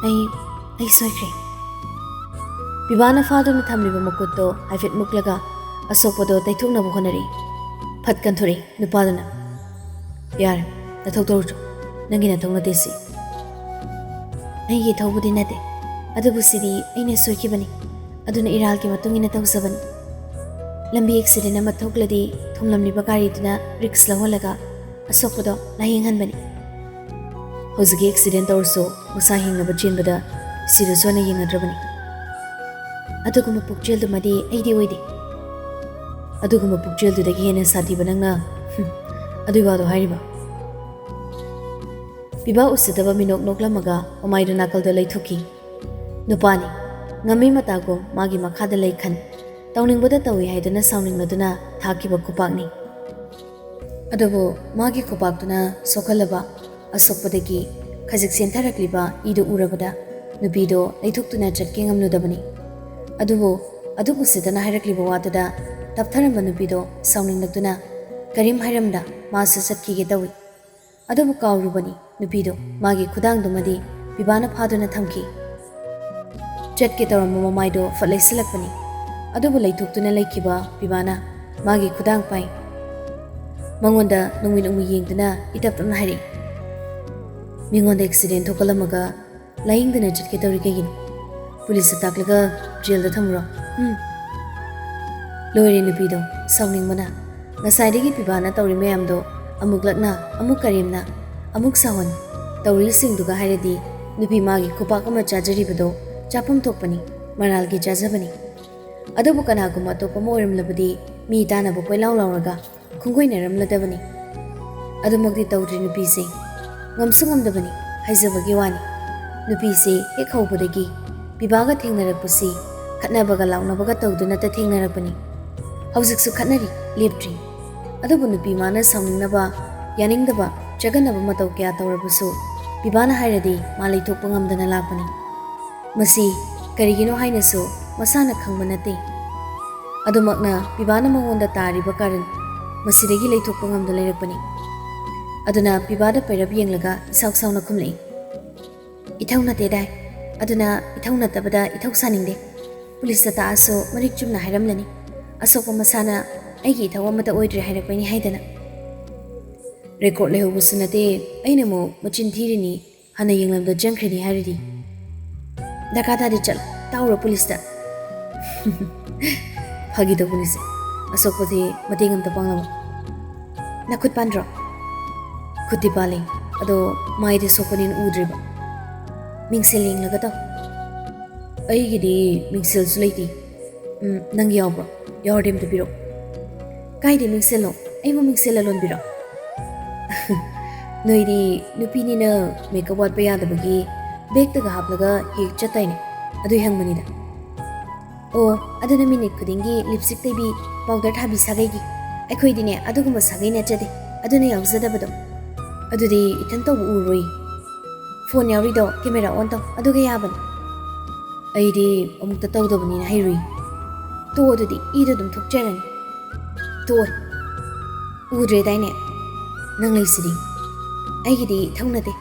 "ꯑꯩ, ꯑꯩ ꯁꯣꯏꯈ꯭ꯔꯦ꯫" ꯄꯤꯕꯥꯅ ꯐꯥꯗꯨꯅ ꯊꯝꯂꯤꯕ ꯃꯈꯨꯠꯇꯣ ꯍꯥꯏꯐꯦꯠ ꯃꯨꯛꯂꯒ ꯑꯁꯣꯛꯄꯗꯣ ꯇꯩꯊꯣꯛꯅꯕ ꯍꯣꯠꯅꯔꯛꯏ꯫ ꯐꯠ ꯀꯟꯊꯣꯔꯛꯏ ꯅꯨꯄꯥꯗꯨꯅ꯫ "ꯌꯥꯔꯦ, ꯅꯊꯧ ꯇꯧꯔꯨꯆꯣ꯫ ꯅꯪꯒꯤ ꯅꯊꯧ ꯅꯠꯇꯦ ꯁꯤ꯫" "ꯑꯩꯒꯤ ꯊꯧꯕꯗꯤ ꯅꯠꯇꯦ, ꯑꯗꯨꯕꯨ ꯁꯤꯗꯤ ꯑꯩꯅ ꯁꯣꯏꯈꯤꯕꯅꯤ꯫ ꯑꯗꯨꯅ ꯏꯔꯥꯜꯒꯤ ꯃꯇꯨꯡ ꯏꯟꯅ ꯇꯧꯖꯕꯅꯤ꯫ ꯂꯝꯕꯤ ꯑꯦꯛꯁꯤꯗꯦꯟ ꯑꯃ ꯊꯣꯛꯂꯗꯤ ꯊꯣꯝꯂꯝꯂꯤꯕ ꯒꯥꯔꯤꯗꯨꯅ ꯔꯤꯛꯁ ꯂꯧꯍꯜꯂꯒ ꯑꯁꯣꯛꯄꯗꯣ ꯂꯥꯌꯦꯡꯍꯟꯕꯅꯤ꯫" ꯍꯧꯖꯤꯛꯀꯤ ꯑꯦꯛꯁꯤꯗꯦꯟ ꯇꯧꯔꯁꯨ ꯃꯁꯥ ꯍꯤꯡꯅꯕ ꯆꯦꯟꯕꯗ ꯁꯤꯔꯁꯨ ꯍꯥꯏꯅ ꯌꯦꯡꯅꯗ꯭ꯔꯕꯅꯤ꯫ ꯑꯗꯨꯒꯨꯝꯕ ꯄꯨꯛꯆꯦꯜꯗꯨꯃꯗꯤ ꯑꯩꯗꯤ ꯑꯣꯏꯗꯦ꯫ ꯑꯗꯨꯒꯨꯝꯕ ꯄꯨꯛꯆꯦꯜꯗꯨꯗꯒꯤ ꯍꯦꯟꯅ ꯁꯥꯊꯤꯕ ꯅꯪꯅ, ꯍꯨꯝ, ꯑꯗꯨꯏ ꯋꯥꯗꯣ ꯍꯥꯏꯔꯤꯕ? ꯄꯤꯕꯥ ꯎꯁꯤꯠꯇꯕ ꯃꯤꯅꯣꯛ ꯅꯣꯛꯂꯝꯃꯒ ꯃꯃꯥꯏꯗꯨ ꯅꯥꯀꯜꯗ ꯂꯩꯊꯣꯛꯈꯤ꯫ ꯅꯨꯄꯥꯅꯤ꯫ ꯉꯝꯃꯤ ꯃꯇꯥꯒꯨꯝ ꯃꯥꯒꯤ ꯃꯈꯥꯗ ꯂꯩꯈꯟ꯫ ꯇꯧꯅꯤꯡꯕꯗ ꯇꯧꯏ ꯍꯥꯏꯗꯨꯅ ꯁꯥꯎꯅꯤꯡꯂꯗꯨꯅ ꯊꯥꯈꯤꯕ ꯈꯨꯄꯥꯛꯅꯤ꯫ ꯑꯗꯨꯕꯨ ꯃꯥꯒꯤ ꯈꯨꯄꯥꯛꯇꯨꯅ ꯁꯣꯛꯍꯜꯂꯕ ꯑꯁꯣꯛꯄꯗꯒꯤ ꯈꯖꯤꯛ ꯆꯦꯟꯊꯔꯛꯂꯤꯕ ꯏꯗꯨ ꯎꯔꯕꯗ ꯅꯨꯄꯤꯗꯣ ꯂꯩꯊꯣꯛꯇꯨꯅ ꯆꯠꯀꯦ ꯉꯝꯂꯨꯗꯕꯅꯤ꯫ ꯑꯗꯨꯕꯨ ꯑꯗꯨꯛ ꯎꯁꯤꯠꯇꯅ ꯍꯥꯏꯔꯛꯂꯤꯕ ꯋꯥꯗꯨꯗ ꯇꯞꯊꯔꯝꯕ ꯅꯨꯄꯤꯗꯣ ꯁꯥꯎꯅꯤꯡꯂꯛꯇꯨꯅ ꯀꯔꯤꯝ ꯍꯥꯏꯔꯝꯗ ꯃꯥꯁꯨ ꯆꯠꯈꯤꯒꯦ ꯇꯧꯏ꯫ ꯑꯗꯨꯕꯨ ꯀꯥꯎꯔꯨꯕꯅꯤ ꯅꯨꯄꯤꯗꯣ ꯃꯥꯒꯤ ꯈꯨꯗꯥꯡꯗꯨꯃꯗꯤ ꯄꯤꯕꯥꯅ ꯐꯥꯗꯨꯅ ꯊꯝꯈꯤ꯫ ꯆꯠꯀꯦ ꯇꯧꯔꯝꯕ ꯃꯃꯥꯏꯗꯣ ꯐꯠ ꯂꯩꯁꯤꯜꯂꯛꯄꯅꯤ꯫ ꯑꯗꯨꯕꯨ ꯂꯩꯊꯣꯛꯇꯨꯅ ꯂꯩꯈꯤꯕ ꯄꯤꯕꯥꯅ ꯃꯥꯒꯤ ꯈꯨꯗꯥꯡ ꯄꯥꯏ꯫ ꯃꯉꯣꯟꯗ ꯅꯨꯡꯃꯤ ꯅꯨꯡꯃꯤ ꯌꯦꯡꯗꯨꯅ ꯏꯇꯞ ꯇꯞꯅ ꯍꯥꯏꯔꯛꯏ, "ꯃꯤꯉꯣꯟꯗ ꯑꯦꯛꯁꯤꯗꯦꯟ ꯊꯣꯛꯍꯜꯂꯝꯃꯒ ꯂꯥꯌꯦꯡꯗꯅ ꯆꯠꯀꯦ ꯇꯧꯔꯤ ꯀꯩꯒꯤꯅꯣ? ꯄꯨꯂꯤꯁꯇ ꯇꯥꯛꯂꯒ ꯖꯦꯜꯗ ꯊꯝꯃꯨꯔꯣ?" ꯎꯝ꯫ ꯂꯣꯏꯔꯦ ꯅꯨꯄꯤꯗꯣ ꯁꯥꯎꯅꯤꯡꯕꯅ꯫ ꯉꯁꯥꯏꯗꯒꯤ ꯄꯤꯕꯥꯅ ꯇꯧꯔꯤ ꯃꯌꯥꯝꯗꯣ ꯑꯃꯨꯛ ꯂꯛꯅ, ꯑꯃꯨꯛ ꯀꯔꯦꯝꯅ, ꯑꯃꯨꯛ ꯁꯥꯎꯍꯟ ꯇꯧꯔꯤꯁꯤꯡꯗꯨꯒ ꯍꯥꯏꯔꯗꯤ ꯅꯨꯄꯤ ꯃꯥꯒꯤ ꯈꯨꯄꯥꯛ ꯑꯃ ꯆꯥꯖꯔꯤꯕꯗꯣ ꯆꯥꯐꯝ ꯊꯣꯛꯄꯅꯤ, ꯃꯔꯥꯜꯒꯤ ꯆꯥꯖꯕꯅꯤ꯫ ꯑꯗꯨꯕꯨ ꯀꯅꯥꯒꯨꯝꯕ ꯑꯇꯣꯞꯄ ꯑꯃ ꯑꯣꯏꯔꯝꯂꯕꯗꯤ ꯃꯤ ꯇꯥꯅꯕ ꯀꯣꯏꯂꯥꯎ ꯂꯥꯎꯔꯒ ꯈꯣꯡꯒꯣꯏꯅꯔꯝꯂꯗꯕꯅꯤ꯫ ꯑꯗꯨꯃꯛꯇꯤ ꯇꯧꯗ꯭ꯔꯤ ꯅꯨꯄꯤꯁꯦ꯫ ꯉꯝꯁꯨ ꯉꯝꯗꯕꯅꯤ, ꯍꯥꯏꯖꯕꯒꯤ ꯋꯥꯅꯤ꯫ ꯅꯨꯄꯤꯁꯦ ꯍꯦꯛ ꯍꯧꯕꯗꯒꯤ ꯄꯤꯕꯥꯒ ꯊꯦꯡꯅꯔꯛꯄꯁꯤ ꯈꯠꯅꯕꯒ ꯂꯥꯎꯅꯕꯒ ꯇꯧꯗꯨꯅꯇ ꯊꯦꯡꯅꯔꯛꯄꯅꯤ꯫ ꯍꯧꯖꯤꯛꯁꯨ ꯈꯠꯅꯔꯤ, ꯂꯦꯞꯇ꯭ꯔꯤ꯫ ꯑꯗꯨꯕꯨ ꯅꯨꯄꯤ ꯃꯥꯅ ꯁꯥꯎꯅꯤꯡꯅꯕ, ꯌꯥꯅꯤꯡꯗꯕ, ꯆꯒꯟꯅꯕ ꯃꯇꯧ ꯀꯌꯥ ꯇꯧꯔꯕꯁꯨ ꯄꯤꯕꯥꯅ ꯍꯥꯏꯔꯗꯤ ꯃꯥ ꯂꯩꯊꯣꯛꯄ ꯉꯝꯗꯅ ꯂꯥꯛꯄꯅꯤ꯫ ꯃꯁꯤ ꯀꯔꯤꯒꯤꯅꯣ ꯍꯥꯏꯅꯁꯨ ꯃꯁꯥꯅ ꯈꯪꯕ ꯅꯠꯇꯦ꯫ ꯑꯗꯨꯃꯛꯅ ꯄꯤꯕꯥꯅ ꯃꯉꯣꯟꯗ ꯇꯥꯔꯤꯕ ꯀꯥꯔꯟ ꯃꯁꯤꯗꯒꯤ ꯂꯩꯊꯣꯛꯄ ꯉꯝꯗ ꯂꯩꯔꯛꯄꯅꯤ꯫ ꯑꯗꯨꯅ ꯄꯤꯕꯥꯗ ꯄꯩꯔꯞ ꯌꯦꯡꯂꯒ ꯏꯁꯥꯎ ꯁꯥꯎꯅ ꯈꯨꯝꯂꯛꯏ, "ꯏꯊꯧ ꯅꯠꯇꯦꯗꯥꯏ, ꯑꯗꯨꯅ ꯏꯊꯧ ꯅꯠꯇꯕꯗ ꯏꯊꯧ ꯁꯥꯅꯤꯡꯗꯦ꯫ ꯄꯨꯂꯤꯁꯇ ꯇꯥꯛꯑꯁꯨ ꯃꯔꯤꯛ ꯆꯨꯝꯅ ꯍꯥꯏꯔꯝꯂꯅꯤ꯫ ꯑꯁꯣꯛꯄ ꯃꯁꯥꯅ ꯑꯩꯒꯤ ꯏꯊꯧ ꯑꯃꯠꯇ ꯑꯣꯏꯗ꯭ꯔꯦ ꯍꯥꯏꯔꯛꯄꯅꯤ ꯍꯥꯏꯗꯅ꯫ ꯔꯦꯀꯣꯔꯗ ꯂꯩꯍꯧꯕꯁꯨ ꯅꯠꯇꯦ, ꯑꯩꯅ ꯑꯃꯨꯛ ꯃꯆꯤꯟ ꯊꯤꯔꯤꯅꯤ, ꯍꯥꯟꯅ ꯌꯦꯡꯂꯝꯗ ꯆꯪꯈ꯭ꯔꯤꯅꯤ ꯍꯥꯏꯔꯗꯤ꯫ ꯗꯔꯀꯥꯔ ꯇꯥꯗꯦ, ꯆꯠꯂꯣ, ꯇꯥꯎꯔꯣ ꯄꯨꯂꯤꯁꯇ꯫" ꯐꯥꯒꯤ ꯇꯧꯕꯅꯤꯁꯦ, ꯑꯁꯣꯛꯄꯁꯦ ꯃꯇꯦꯡ ꯑꯝꯇ ꯄꯥꯡꯂꯝꯃꯣ꯫ ꯅꯈꯨꯠ ꯄꯥꯟꯗ꯭ꯔꯣ? ꯈꯨꯠꯇꯤ ꯄꯥꯜꯂꯤ꯫ ꯑꯗꯣ ꯃꯥꯏꯗꯤ ꯁꯣꯛꯄꯅꯤꯅ ꯎꯗ꯭ꯔꯤꯕ꯫ ꯃꯤꯡꯁꯦꯜ ꯌꯦꯡꯂꯒ ꯇꯧ꯫ ꯑꯩꯒꯤꯗꯤ ꯃꯤꯡꯁꯦꯜꯁꯨ ꯂꯩꯇꯦ꯫ ꯎꯝ, ꯅꯪꯒꯤ ꯌꯥꯎꯕ꯭ꯔꯣ? ꯌꯥꯎꯔꯗꯤ ꯑꯝꯇ ꯄꯤꯔꯛꯑꯣ꯫ ꯀꯥꯏꯗꯩ ꯃꯤꯡꯁꯦꯜꯅꯣ? ꯑꯩꯕꯨ ꯃꯤꯡꯁꯦꯜ ꯂꯂꯣꯟꯕꯤꯔꯣ? ꯅꯣꯏꯗꯤ ꯅꯨꯄꯤꯅꯤꯅ ꯃꯦꯀꯞ ꯋꯥꯠꯄ ꯌꯥꯗꯕꯒꯤ ꯕꯦꯛꯇꯒ ꯍꯥꯞꯂꯒ ꯍꯦꯛ ꯆꯠꯇꯥꯏꯅꯦ꯫ ꯑꯗꯨꯏ ꯍꯪꯕꯅꯤꯗ꯫ ꯑꯣ, ꯑꯗꯨꯅ ꯃꯤꯅꯤꯠ ꯈꯨꯗꯤꯡꯒꯤ ꯂꯤꯞꯁꯇꯤꯛ ꯇꯩꯕꯤ, ꯄꯥꯎꯗꯔ ꯊꯥꯕꯤ ꯁꯥꯒꯩꯒꯤ꯫ ꯑꯩꯈꯣꯏꯗꯤꯅꯦ ꯑꯗꯨꯒꯨꯝꯕ ꯁꯥꯒꯩ ꯅꯠꯆꯗꯦ꯫ ꯑꯗꯨꯅ ꯌꯥꯎꯖꯗꯕꯗꯣ꯫ ꯑꯗꯨꯗꯤ ꯏꯊꯟ ꯇꯧꯕ ꯎꯔꯣꯏ꯫ ꯐꯣꯟ ꯌꯥꯎꯔꯤꯗꯣ ꯀꯦꯃꯦꯔꯥ ꯑꯣꯟ ꯇꯧ, ꯑꯗꯨꯒ ꯌꯥꯕꯅꯤ꯫ ꯑꯩꯗꯤ ꯑꯃꯨꯛꯇ ꯇꯧꯗꯕꯅꯤꯅ ꯍꯩꯔꯨꯏ꯫ ꯇꯣꯛꯑꯣ ꯑꯗꯨꯗꯤ, ꯏꯗꯣ ꯑꯗꯨꯝ ꯊꯣꯛꯆꯔꯅꯤ꯫ ꯇꯣꯛꯑꯣ꯫ ꯎꯗ꯭ꯔꯦꯗꯥꯏꯅꯦ? ꯅꯪ ꯂꯩꯁꯤꯗꯤ꯫ ꯑꯩꯒꯤꯗꯤ ꯊꯧꯅꯗꯦ꯫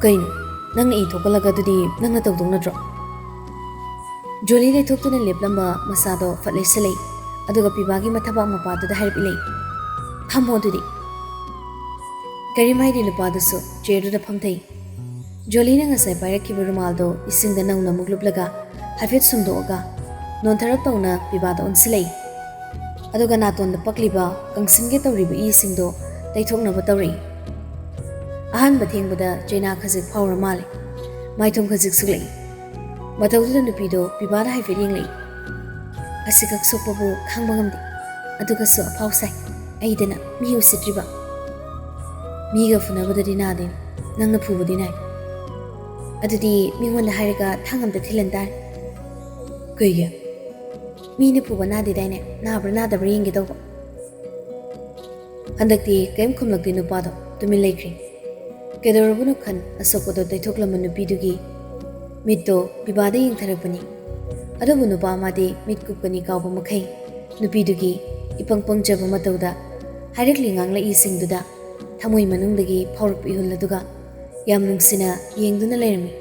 ꯀꯩꯅꯣ? ꯅꯪꯅ ꯏ ꯊꯣꯛꯍꯜꯂꯒ ꯑꯗꯨꯗꯤ ꯅꯪꯅ ꯇꯧꯗꯧ ꯅꯠꯇ꯭ꯔꯣ? ꯖꯣꯂꯤ ꯂꯩꯊꯣꯛꯇꯨꯅ ꯂꯦꯞꯂꯝꯕ ꯃꯆꯥꯗꯣ ꯐꯠ ꯂꯩꯁꯤꯜꯂꯛꯏ꯫ ꯑꯗꯨꯒ ꯄꯤꯕꯥꯒꯤ ꯃꯊꯕꯥꯛ ꯃꯄꯥꯗꯨꯗ ꯍꯥꯏꯔꯞ ꯏꯜꯂꯛꯏ꯫ "ꯐꯝꯃꯣ ꯑꯗꯨꯗꯤ꯫" ꯀꯔꯤꯝ ꯍꯥꯏꯗꯦ ꯅꯨꯄꯥꯗꯨꯁꯨ ꯆꯤꯌꯔꯗꯨꯗ ꯐꯝꯊꯩ꯫ ꯖꯣꯂꯤꯅ ꯉꯁꯥꯏ ꯄꯥꯏꯔꯛꯈꯤꯕ ꯔꯨꯃꯥꯜꯗꯣ ꯏꯁꯤꯡꯗ ꯅꯧꯅ ꯑꯃꯨꯛ ꯂꯨꯞꯂꯒ ꯍꯥꯏꯐꯦꯠ ꯁꯨꯝꯗꯣꯛꯑꯒ ꯅꯣꯟꯊꯔꯞ ꯇꯧꯅ ꯄꯤꯕꯥꯗ ꯑꯣꯟꯁꯤꯜꯂꯛꯏ꯫ ꯑꯗꯨꯒ ꯅꯥꯇꯣꯟꯗ ꯄꯛꯂꯤꯕ ꯀꯪꯁꯤꯟꯒꯦ ꯇꯧꯔꯤꯕ ꯏꯁꯤꯡꯗꯣ ꯇꯩꯊꯣꯛꯅꯕ ꯇꯧꯔꯛꯏ꯫ ꯑꯍꯥꯟꯕ ꯊꯦꯡꯕꯗ ꯆꯩꯅꯥ ꯈꯖꯤꯛ ꯐꯥꯎꯔ ꯃꯥꯜꯂꯦ꯫ ꯃꯥꯏꯊꯣꯡ ꯈꯖꯤꯛ ꯁꯨꯛꯂꯛꯏ꯫ ꯃꯇꯧꯗꯨꯗ ꯅꯨꯄꯤꯗꯣ ꯄꯤꯕꯥꯗ ꯍꯥꯏꯐꯦꯠ ꯌꯦꯡꯂꯛꯏ꯫ "ꯑꯁꯤꯈꯛ ꯁꯣꯛꯄꯕꯨ ꯈꯥꯡꯕ ꯉꯝꯗꯦ꯫ ꯑꯗꯨꯒꯁꯨ ꯑꯐꯥꯎ ꯁꯥꯏ꯫ ꯑꯩꯗꯅ ꯃꯤ ꯎꯁꯤꯠꯇ꯭ꯔꯤꯕ꯫ ꯃꯤꯒ ꯐꯨꯅꯕꯗꯗꯤ ꯅꯥꯗꯦꯅꯦ꯫ ꯅꯪꯅ ꯐꯨꯕꯗꯤ ꯅꯥꯏ꯫ ꯑꯗꯨꯗꯤ ꯃꯤꯉꯣꯟꯗ ꯍꯥꯏꯔꯒ ꯊꯥꯡ ꯑꯝꯇ ꯊꯤꯜꯍꯟ ꯇꯥꯔꯦ꯫" "ꯀꯩꯒꯤ?" "ꯃꯤꯅ ꯐꯨꯕ ꯅꯥꯗꯦꯗꯥꯏꯅꯦ? ꯅꯥꯕ꯭ꯔꯥ ꯅꯥꯗꯕ꯭ꯔꯥ ꯌꯦꯡꯒꯦ ꯇꯧꯕ꯫" ꯍꯟꯗꯛꯇꯤ ꯀꯔꯤꯝ ꯈꯨꯝꯂꯛꯇꯦ ꯅꯨꯄꯥꯗꯣ꯫ ꯇꯨꯃꯤꯟ ꯂꯩꯈ꯭ꯔꯦ꯫ ꯀꯩꯗꯧꯔꯕꯅꯣ ꯈꯟ ꯑꯁꯣꯛꯄꯗꯣ ꯇꯩꯊꯣꯛꯂꯝꯕ ꯅꯨꯄꯤꯗꯨꯒꯤ ꯃꯤꯠꯇꯣ ꯄꯤꯕꯥꯗ ꯌꯦꯡꯊꯔꯛꯄꯅꯤ꯫ ꯑꯗꯨꯕꯨ ꯅꯨꯄꯥ ꯑꯃꯗꯤ ꯃꯤꯠ ꯀꯨꯞꯀꯅꯤ ꯀꯥꯎꯕ ꯃꯈꯩ ꯅꯨꯄꯤꯗꯨꯒꯤ ꯏꯄꯪ ꯄꯪꯖꯕ ꯃꯇꯧꯗ ꯍꯥꯏꯔꯛꯂꯤ ꯉꯥꯡꯂꯛꯏꯁꯤꯡꯗꯨꯗ ꯊꯃꯣꯏ ꯃꯅꯨꯡꯗꯒꯤ ꯐꯥꯎꯔꯛꯄ ꯏꯍꯨꯜ ꯑꯗꯨꯒ ꯌꯥꯝ ꯅꯨꯡꯁꯤꯅ ꯌꯦꯡꯗꯨꯅ ꯂꯩꯔꯝꯃꯤ꯫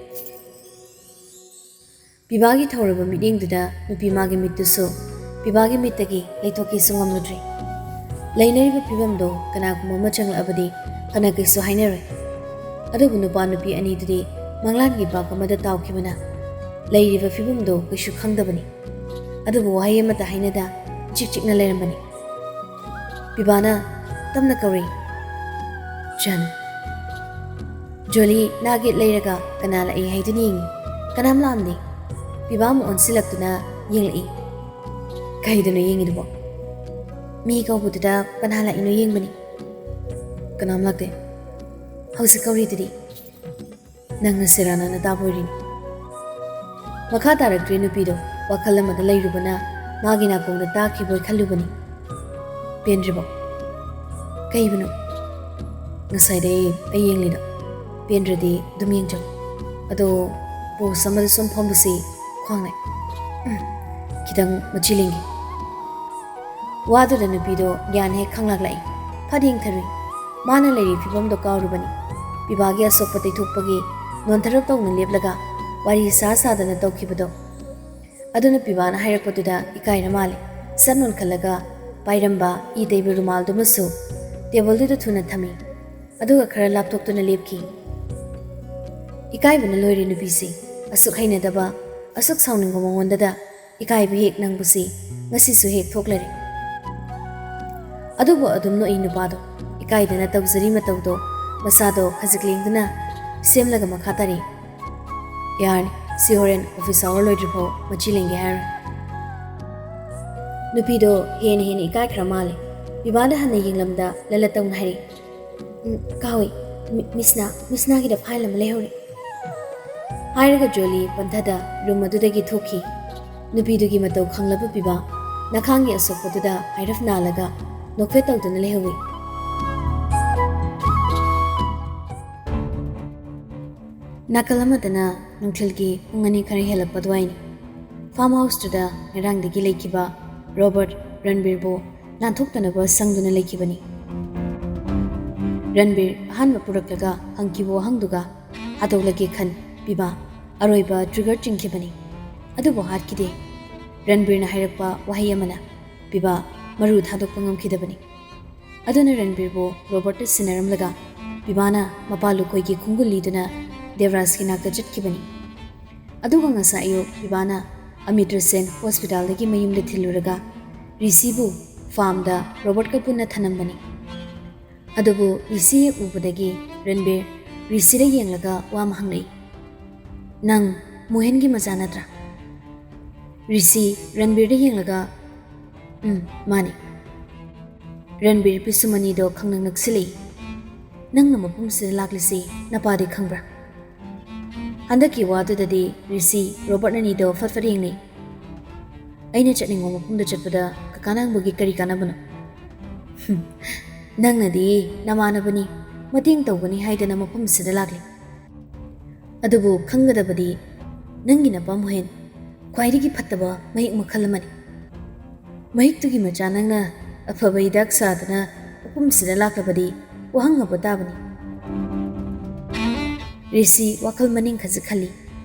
ꯄꯤꯕꯥꯒꯤ ꯊꯧꯔꯕ ꯃꯤꯠꯌꯦꯡꯗꯨꯗ ꯅꯨꯄꯤ ꯃꯥꯒꯤ ꯃꯤꯠꯇꯨꯁꯨ ꯄꯤꯕꯥꯒꯤ ꯃꯤꯠꯇꯒꯤ ꯂꯩꯊꯣꯛꯀꯦꯁꯨ ꯉꯝꯂꯨꯗ꯭ꯔꯦ꯫ ꯂꯩꯅꯔꯤꯕ ꯐꯤꯕꯝꯗꯣ ꯀꯅꯥꯒꯨꯝꯕ ꯑꯃ ꯆꯪꯂꯛꯑꯕꯗꯤ ꯐꯅ ꯀꯩꯁꯨ ꯍꯥꯏꯅꯔꯣꯏ꯫ ꯑꯗꯨꯕꯨ ꯅꯨꯄꯥ ꯅꯨꯄꯤ ꯑꯅꯤꯗꯨꯗꯤ ꯃꯪꯂꯥꯟꯒꯤ ꯄꯥꯛ ꯑꯃꯗ ꯇꯥꯎꯈꯤꯕꯅ ꯂꯩꯔꯤꯕ ꯐꯤꯕꯝꯗꯣ ꯀꯩꯁꯨ ꯈꯪꯗꯕꯅꯤ꯫ ꯑꯗꯨꯕꯨ ꯋꯥꯍꯩ ꯑꯃꯠꯇ ꯍꯥꯏꯅꯗ ꯏꯆꯤꯛ ꯆꯤꯛꯅ ꯂꯩꯔꯝꯕꯅꯤ꯫ ꯄꯤꯕꯥꯅ ꯇꯞꯅ ꯀꯧꯔꯛꯏ, "ꯆꯟ꯫" ꯖꯣꯂꯤ ꯅꯥꯒꯦꯠ ꯂꯩꯔꯒ ꯀꯅꯥ ꯂꯥꯛꯏ ꯍꯥꯏꯗꯨꯅ ꯌꯦꯡꯉꯤ꯫ ꯀꯅꯥꯝ ꯂꯥꯛꯑꯝꯗꯦ꯫ ꯄꯤꯕꯥ ꯑꯃꯨꯛ ꯑꯣꯟꯁꯤꯜꯂꯛꯇꯨꯅ ꯌꯦꯡꯂꯛꯏ꯫ "ꯀꯩꯗꯅꯣ ꯌꯦꯡꯉꯤꯗꯨꯕꯣ?" "ꯃꯤ ꯀꯧꯕꯗꯨꯗ ꯀꯅꯥ ꯂꯥꯛꯏꯅꯣ ꯌꯦꯡꯕꯅꯤ꯫ ꯀꯅꯥꯝ ꯂꯥꯛꯇꯦ꯫ ꯍꯧꯖꯤꯛ ꯀꯧꯔꯤꯗꯨꯗꯤ?" "ꯅꯪꯅ ꯁꯦꯔꯥꯟꯅꯅ ꯇꯥꯕ ꯑꯣꯏꯔꯤꯅꯤ꯫" ꯃꯈꯥ ꯇꯥꯔꯛꯇ꯭ꯔꯦ ꯅꯨꯄꯤꯗꯣ꯫ ꯋꯥꯈꯜ ꯑꯃꯗ ꯂꯩꯔꯨꯕꯅ ꯃꯥꯒꯤ ꯅꯥꯀꯣꯡꯗ ꯇꯥꯈꯤꯕꯣꯏ ꯈꯜꯂꯨꯕꯅꯤ꯫ "ꯄꯦꯟꯗ꯭ꯔꯤꯕꯣ?" "ꯀꯩꯕꯨꯅꯣ?" "ꯉꯁꯥꯏꯗꯩ ꯑꯩ ꯌꯦꯡꯂꯤꯗꯣ ꯄꯦꯟꯗ꯭ꯔꯗꯤ ꯑꯗꯨꯝ ꯌꯦꯡꯖꯧ꯫ ꯑꯗꯣ ꯄꯣꯁ ꯑꯃꯗ ꯁꯨꯝ ꯐꯝꯕꯁꯤ ꯈ꯭ꯋꯥꯡ ꯅꯥꯏ꯫ ꯎꯝ, ꯈꯤꯇꯪ ꯃꯆꯤ ꯂꯦꯡꯒꯦ꯫" ꯋꯥꯗꯨꯗ ꯅꯨꯄꯤꯗꯣ ꯒ꯭ꯌꯥꯟ ꯍꯦꯛ ꯈꯪꯂꯛꯂꯛꯏ꯫ ꯐꯠ ꯌꯦꯡꯊꯔꯨꯏ꯫ ꯃꯥꯅ ꯂꯩꯔꯤ ꯐꯤꯕꯝꯗꯣ ꯀꯥꯎꯔꯨꯕꯅꯤ꯫ ꯄꯤꯕꯥꯒꯤ ꯑꯁꯣꯛꯄ ꯇꯩꯊꯣꯛꯄꯒꯤ ꯅꯣꯟꯊꯔꯞ ꯇꯧꯅ ꯂꯦꯞꯂꯒ ꯋꯥꯔꯤ ꯁꯥ ꯁꯥꯗꯅ ꯇꯧꯈꯤꯕꯗꯣ꯫ ꯑꯗꯨꯅ ꯄꯤꯕꯥꯅ ꯍꯥꯏꯔꯛꯄꯗꯨꯗ ꯏꯀꯥꯏꯔ ꯃꯥꯜꯂꯦ꯫ ꯁꯠ ꯅꯣꯟꯈꯠꯂꯒ ꯄꯥꯏꯔꯝꯕ ꯏ ꯇꯩꯕ ꯔꯨꯃꯥꯜꯗꯨꯃꯁꯨ ꯇꯦꯕꯜꯗꯨꯗ ꯊꯨꯅ ꯊꯝꯃꯤ꯫ ꯑꯗꯨꯒ ꯈꯔ ꯂꯥꯞꯊꯣꯛꯇꯨꯅ ꯂꯦꯞꯈꯤ꯫ ꯏꯀꯥꯏꯕꯅ ꯂꯣꯏꯔꯦ ꯅꯨꯄꯤꯁꯦ꯫ ꯑꯁꯨꯛ ꯍꯩꯅꯗꯕ, ꯑꯁꯨꯛ ꯁꯥꯎꯅꯤꯡꯕ ꯃꯉꯣꯟꯗꯗ ꯏꯀꯥꯏꯕ ꯍꯦꯛ ꯅꯪꯕꯁꯤ ꯉꯁꯤꯁꯨ ꯍꯦꯛ ꯊꯣꯛꯂꯔꯦ꯫ ꯑꯗꯨꯕꯨ ꯑꯗꯨꯝ ꯅꯣꯛꯏ ꯅꯨꯄꯥꯗꯣ꯫ ꯏꯀꯥꯏꯗꯅ ꯇꯧꯖꯔꯤ ꯃꯇꯧꯗꯣ ꯃꯁꯥꯗꯣ ꯈꯖꯤꯛ ꯂꯦꯡꯗꯨꯅ ꯁꯦꯝꯂꯒ ꯃꯈꯥ ꯇꯥꯔꯛꯏ꯫ "ꯌꯥꯔꯅꯤ, ꯁꯤ ꯍꯣꯔꯦꯟ ꯑꯣꯐꯤꯁ ꯑꯋꯥꯔ ꯂꯣꯏꯗ꯭ꯔꯤꯐꯥꯎ ꯃꯆꯤ ꯂꯦꯡꯒꯦ ꯍꯥꯏꯔꯣꯏ꯫" ꯅꯨꯄꯤꯗꯣ ꯍꯦꯟꯅ ꯍꯦꯟꯅ ꯏꯀꯥꯏꯈ꯭ꯔ ꯃꯥꯜꯂꯦ꯫ ꯄꯤꯕꯥꯗ ꯍꯟꯅ ꯌꯦꯡꯂꯝꯗ ꯂꯂꯠ ꯇꯧꯅ ꯍꯥꯏꯔꯛꯏ꯫ "ꯎꯝ, ꯀꯥꯎꯏ꯫ ꯃꯤ-, ꯃꯤꯁꯅꯥ, ꯃꯤꯁꯅꯥꯒꯤꯗ ꯐꯥꯏꯜ ꯑꯃ ꯂꯩꯍꯧꯔꯦ꯫" ꯍꯥꯏꯔꯒ ꯖꯣꯂꯤ ꯄꯟꯊꯗ ꯔꯨꯝ ꯑꯗꯨꯗꯒꯤ ꯊꯣꯛꯈꯤ꯫ ꯅꯨꯄꯤꯗꯨꯒꯤ ꯃꯇꯧ ꯈꯪꯂꯕ ꯄꯤꯕꯥ ꯅꯈꯥꯡꯒꯤ ꯑꯁꯣꯛꯄꯗꯨꯗ ꯍꯥꯏꯔꯞ ꯅꯥꯜꯂꯒ ꯅꯣꯛꯐꯦꯠ ꯇꯧꯗꯨꯅ ꯂꯩꯍꯧꯏ꯫ ꯅꯥꯀꯜ ꯑꯃꯗꯅ ꯅꯨꯡꯊꯤꯜꯒꯤ ꯄꯨꯡ ꯑꯅꯤ ꯈꯔ ꯍꯦꯜꯂꯛꯄ ꯑꯗꯨꯋꯥꯏꯅꯤ꯫ ꯐꯥꯔꯝ ꯍꯥꯎꯁꯇꯨꯗ ꯉꯔꯥꯡꯗꯒꯤ ꯂꯩꯈꯤꯕ ꯔꯣꯕꯔꯠ ꯔꯟꯕꯤꯔꯕꯨ ꯅꯥꯟꯊꯣꯛꯇꯅꯕ ꯁꯪꯗꯨꯅ ꯂꯩꯈꯤꯕꯅꯤ꯫ ꯔꯟꯕꯤꯔ ꯑꯍꯥꯟꯕ ꯄꯨꯔꯛꯂꯒ ꯍꯪꯈꯤꯕ ꯋꯥꯍꯪꯗꯨꯒ ꯍꯥꯗꯣꯛꯂꯒꯦ ꯈꯟ ꯄꯤꯕꯥ ꯑꯔꯣꯏꯕ ꯇ꯭ꯔꯤꯒꯔ ꯆꯤꯡꯈꯤꯕꯅꯤ꯫ ꯑꯗꯨꯕꯨ ꯍꯥꯠꯈꯤꯗꯦ꯫ ꯔꯟꯕꯤꯔꯅ ꯍꯥꯏꯔꯛꯄ ꯋꯥꯍꯩ ꯑꯃꯅ ꯄꯤꯕꯥ ꯃꯔꯨ ꯊꯥꯗꯣꯛꯄ ꯉꯝꯈꯤꯗꯕꯅꯤ꯫ ꯑꯗꯨꯅ ꯔꯟꯕꯤꯔꯕꯨ ꯔꯣꯕꯔꯠꯇ ꯁꯤꯟꯅꯔꯝꯂꯒ ꯄꯤꯕꯥꯅ ꯃꯄꯥ ꯂꯨꯈꯣꯏꯒꯤ ꯈꯣꯡꯒꯨꯜ ꯂꯤꯗꯨꯅ ꯗꯦꯕꯔꯥꯖꯀꯤ ꯅꯥꯛꯇ ꯆꯠꯈꯤꯕꯅꯤ꯫ ꯑꯗꯨꯒ ꯉꯁꯥꯏ ꯑꯌꯨꯛ ꯄꯤꯕꯥꯅ ꯑꯃꯤꯇ꯭ꯔ ꯁꯦꯟ ꯍꯣꯁꯄꯤꯇꯥꯜꯗꯒꯤ ꯃꯌꯨꯝꯗ ꯊꯤꯜꯂꯨꯔꯒ ꯔꯤꯁꯤꯕꯨ ꯐꯥꯔꯝꯗ ꯔꯣꯕꯔꯠꯀ ꯄꯨꯟꯅ ꯊꯅꯝꯕꯅꯤ꯫ ꯑꯗꯨꯕꯨ ꯔꯤꯁꯤ ꯍꯦꯛ ꯎꯕꯗꯒꯤ ꯔꯟꯕꯤꯔ ꯔꯤꯁꯤꯗ ꯌꯦꯡꯂꯒ ꯋꯥ ꯑꯃ ꯍꯪꯂꯛꯏ꯫ "ꯅꯪ ꯃꯣꯍꯦꯟꯒꯤ ꯃꯆꯥ ꯅꯠꯇ꯭ꯔꯥ?" ꯔꯤꯁꯤ ꯔꯟꯕꯤꯔꯗ ꯌꯦꯡꯂꯒ, "ꯎꯝ, ꯃꯥꯅꯤ꯫ ꯔꯟꯕꯤꯔ ꯄꯤꯁꯨꯝ ꯑꯅꯤꯗꯣ ꯈꯪꯅꯛ ꯅꯛꯁꯤꯜꯂꯛꯏ꯫ ꯅꯪꯅ ꯃꯐꯝꯁꯤꯗ ꯂꯥꯛꯂꯤꯁꯤ ꯅꯄꯥꯗꯤ ꯈꯪꯕ꯭ꯔꯥ?" ꯍꯟꯗꯛꯀꯤ ꯋꯥꯗꯨꯗꯗꯤ ꯔꯤꯁꯤ ꯔꯣꯕꯔꯠ ꯑꯅꯤꯗꯣ ꯐꯠ ꯐꯠ ꯌꯦꯡꯅꯩ꯫ "ꯑꯩꯅ ꯆꯠꯅꯤꯡꯕ ꯃꯐꯝꯗ ꯆꯠꯄꯗ ꯀꯀꯥ ꯅꯪꯕꯒꯤ ꯀꯔꯤ ꯀꯥꯟꯅꯕꯅꯣ?" "ꯍꯨꯝ, ꯅꯪꯅꯗꯤ ꯅꯃꯥꯟꯅꯕꯅꯤ, ꯃꯇꯦꯡ ꯇꯧꯒꯅꯤ ꯍꯥꯏꯗꯅ ꯃꯐꯝꯁꯤꯗ ꯂꯥꯛꯂꯤ꯫ ꯑꯗꯨꯕꯨ ꯈꯪꯒꯗꯕꯗꯤ ꯅꯪꯒꯤ ꯅꯄꯥ ꯃꯣꯍꯦꯟ ꯈ꯭ꯋꯥꯏꯗꯒꯤ ꯐꯠꯇꯕ ꯃꯍꯤꯛ ꯃꯈꯜ ꯑꯃꯅꯤ꯫ ꯃꯍꯤꯛꯇꯨꯒꯤ ꯃꯆꯥ ꯅꯪꯅ ꯑꯐꯕ ꯍꯤꯗꯥꯛ ꯁꯥꯗꯨꯅ ꯃꯐꯝꯁꯤꯗ ꯂꯥꯛꯂꯕꯗꯤ ꯋꯥꯍꯪ ꯑꯃ ꯇꯥꯕꯅꯤ꯫" ꯔꯤꯁꯤ ꯋꯥꯈꯜ ꯃꯅꯤꯡ ꯈꯖꯤꯛ ꯈꯜꯂꯤ꯫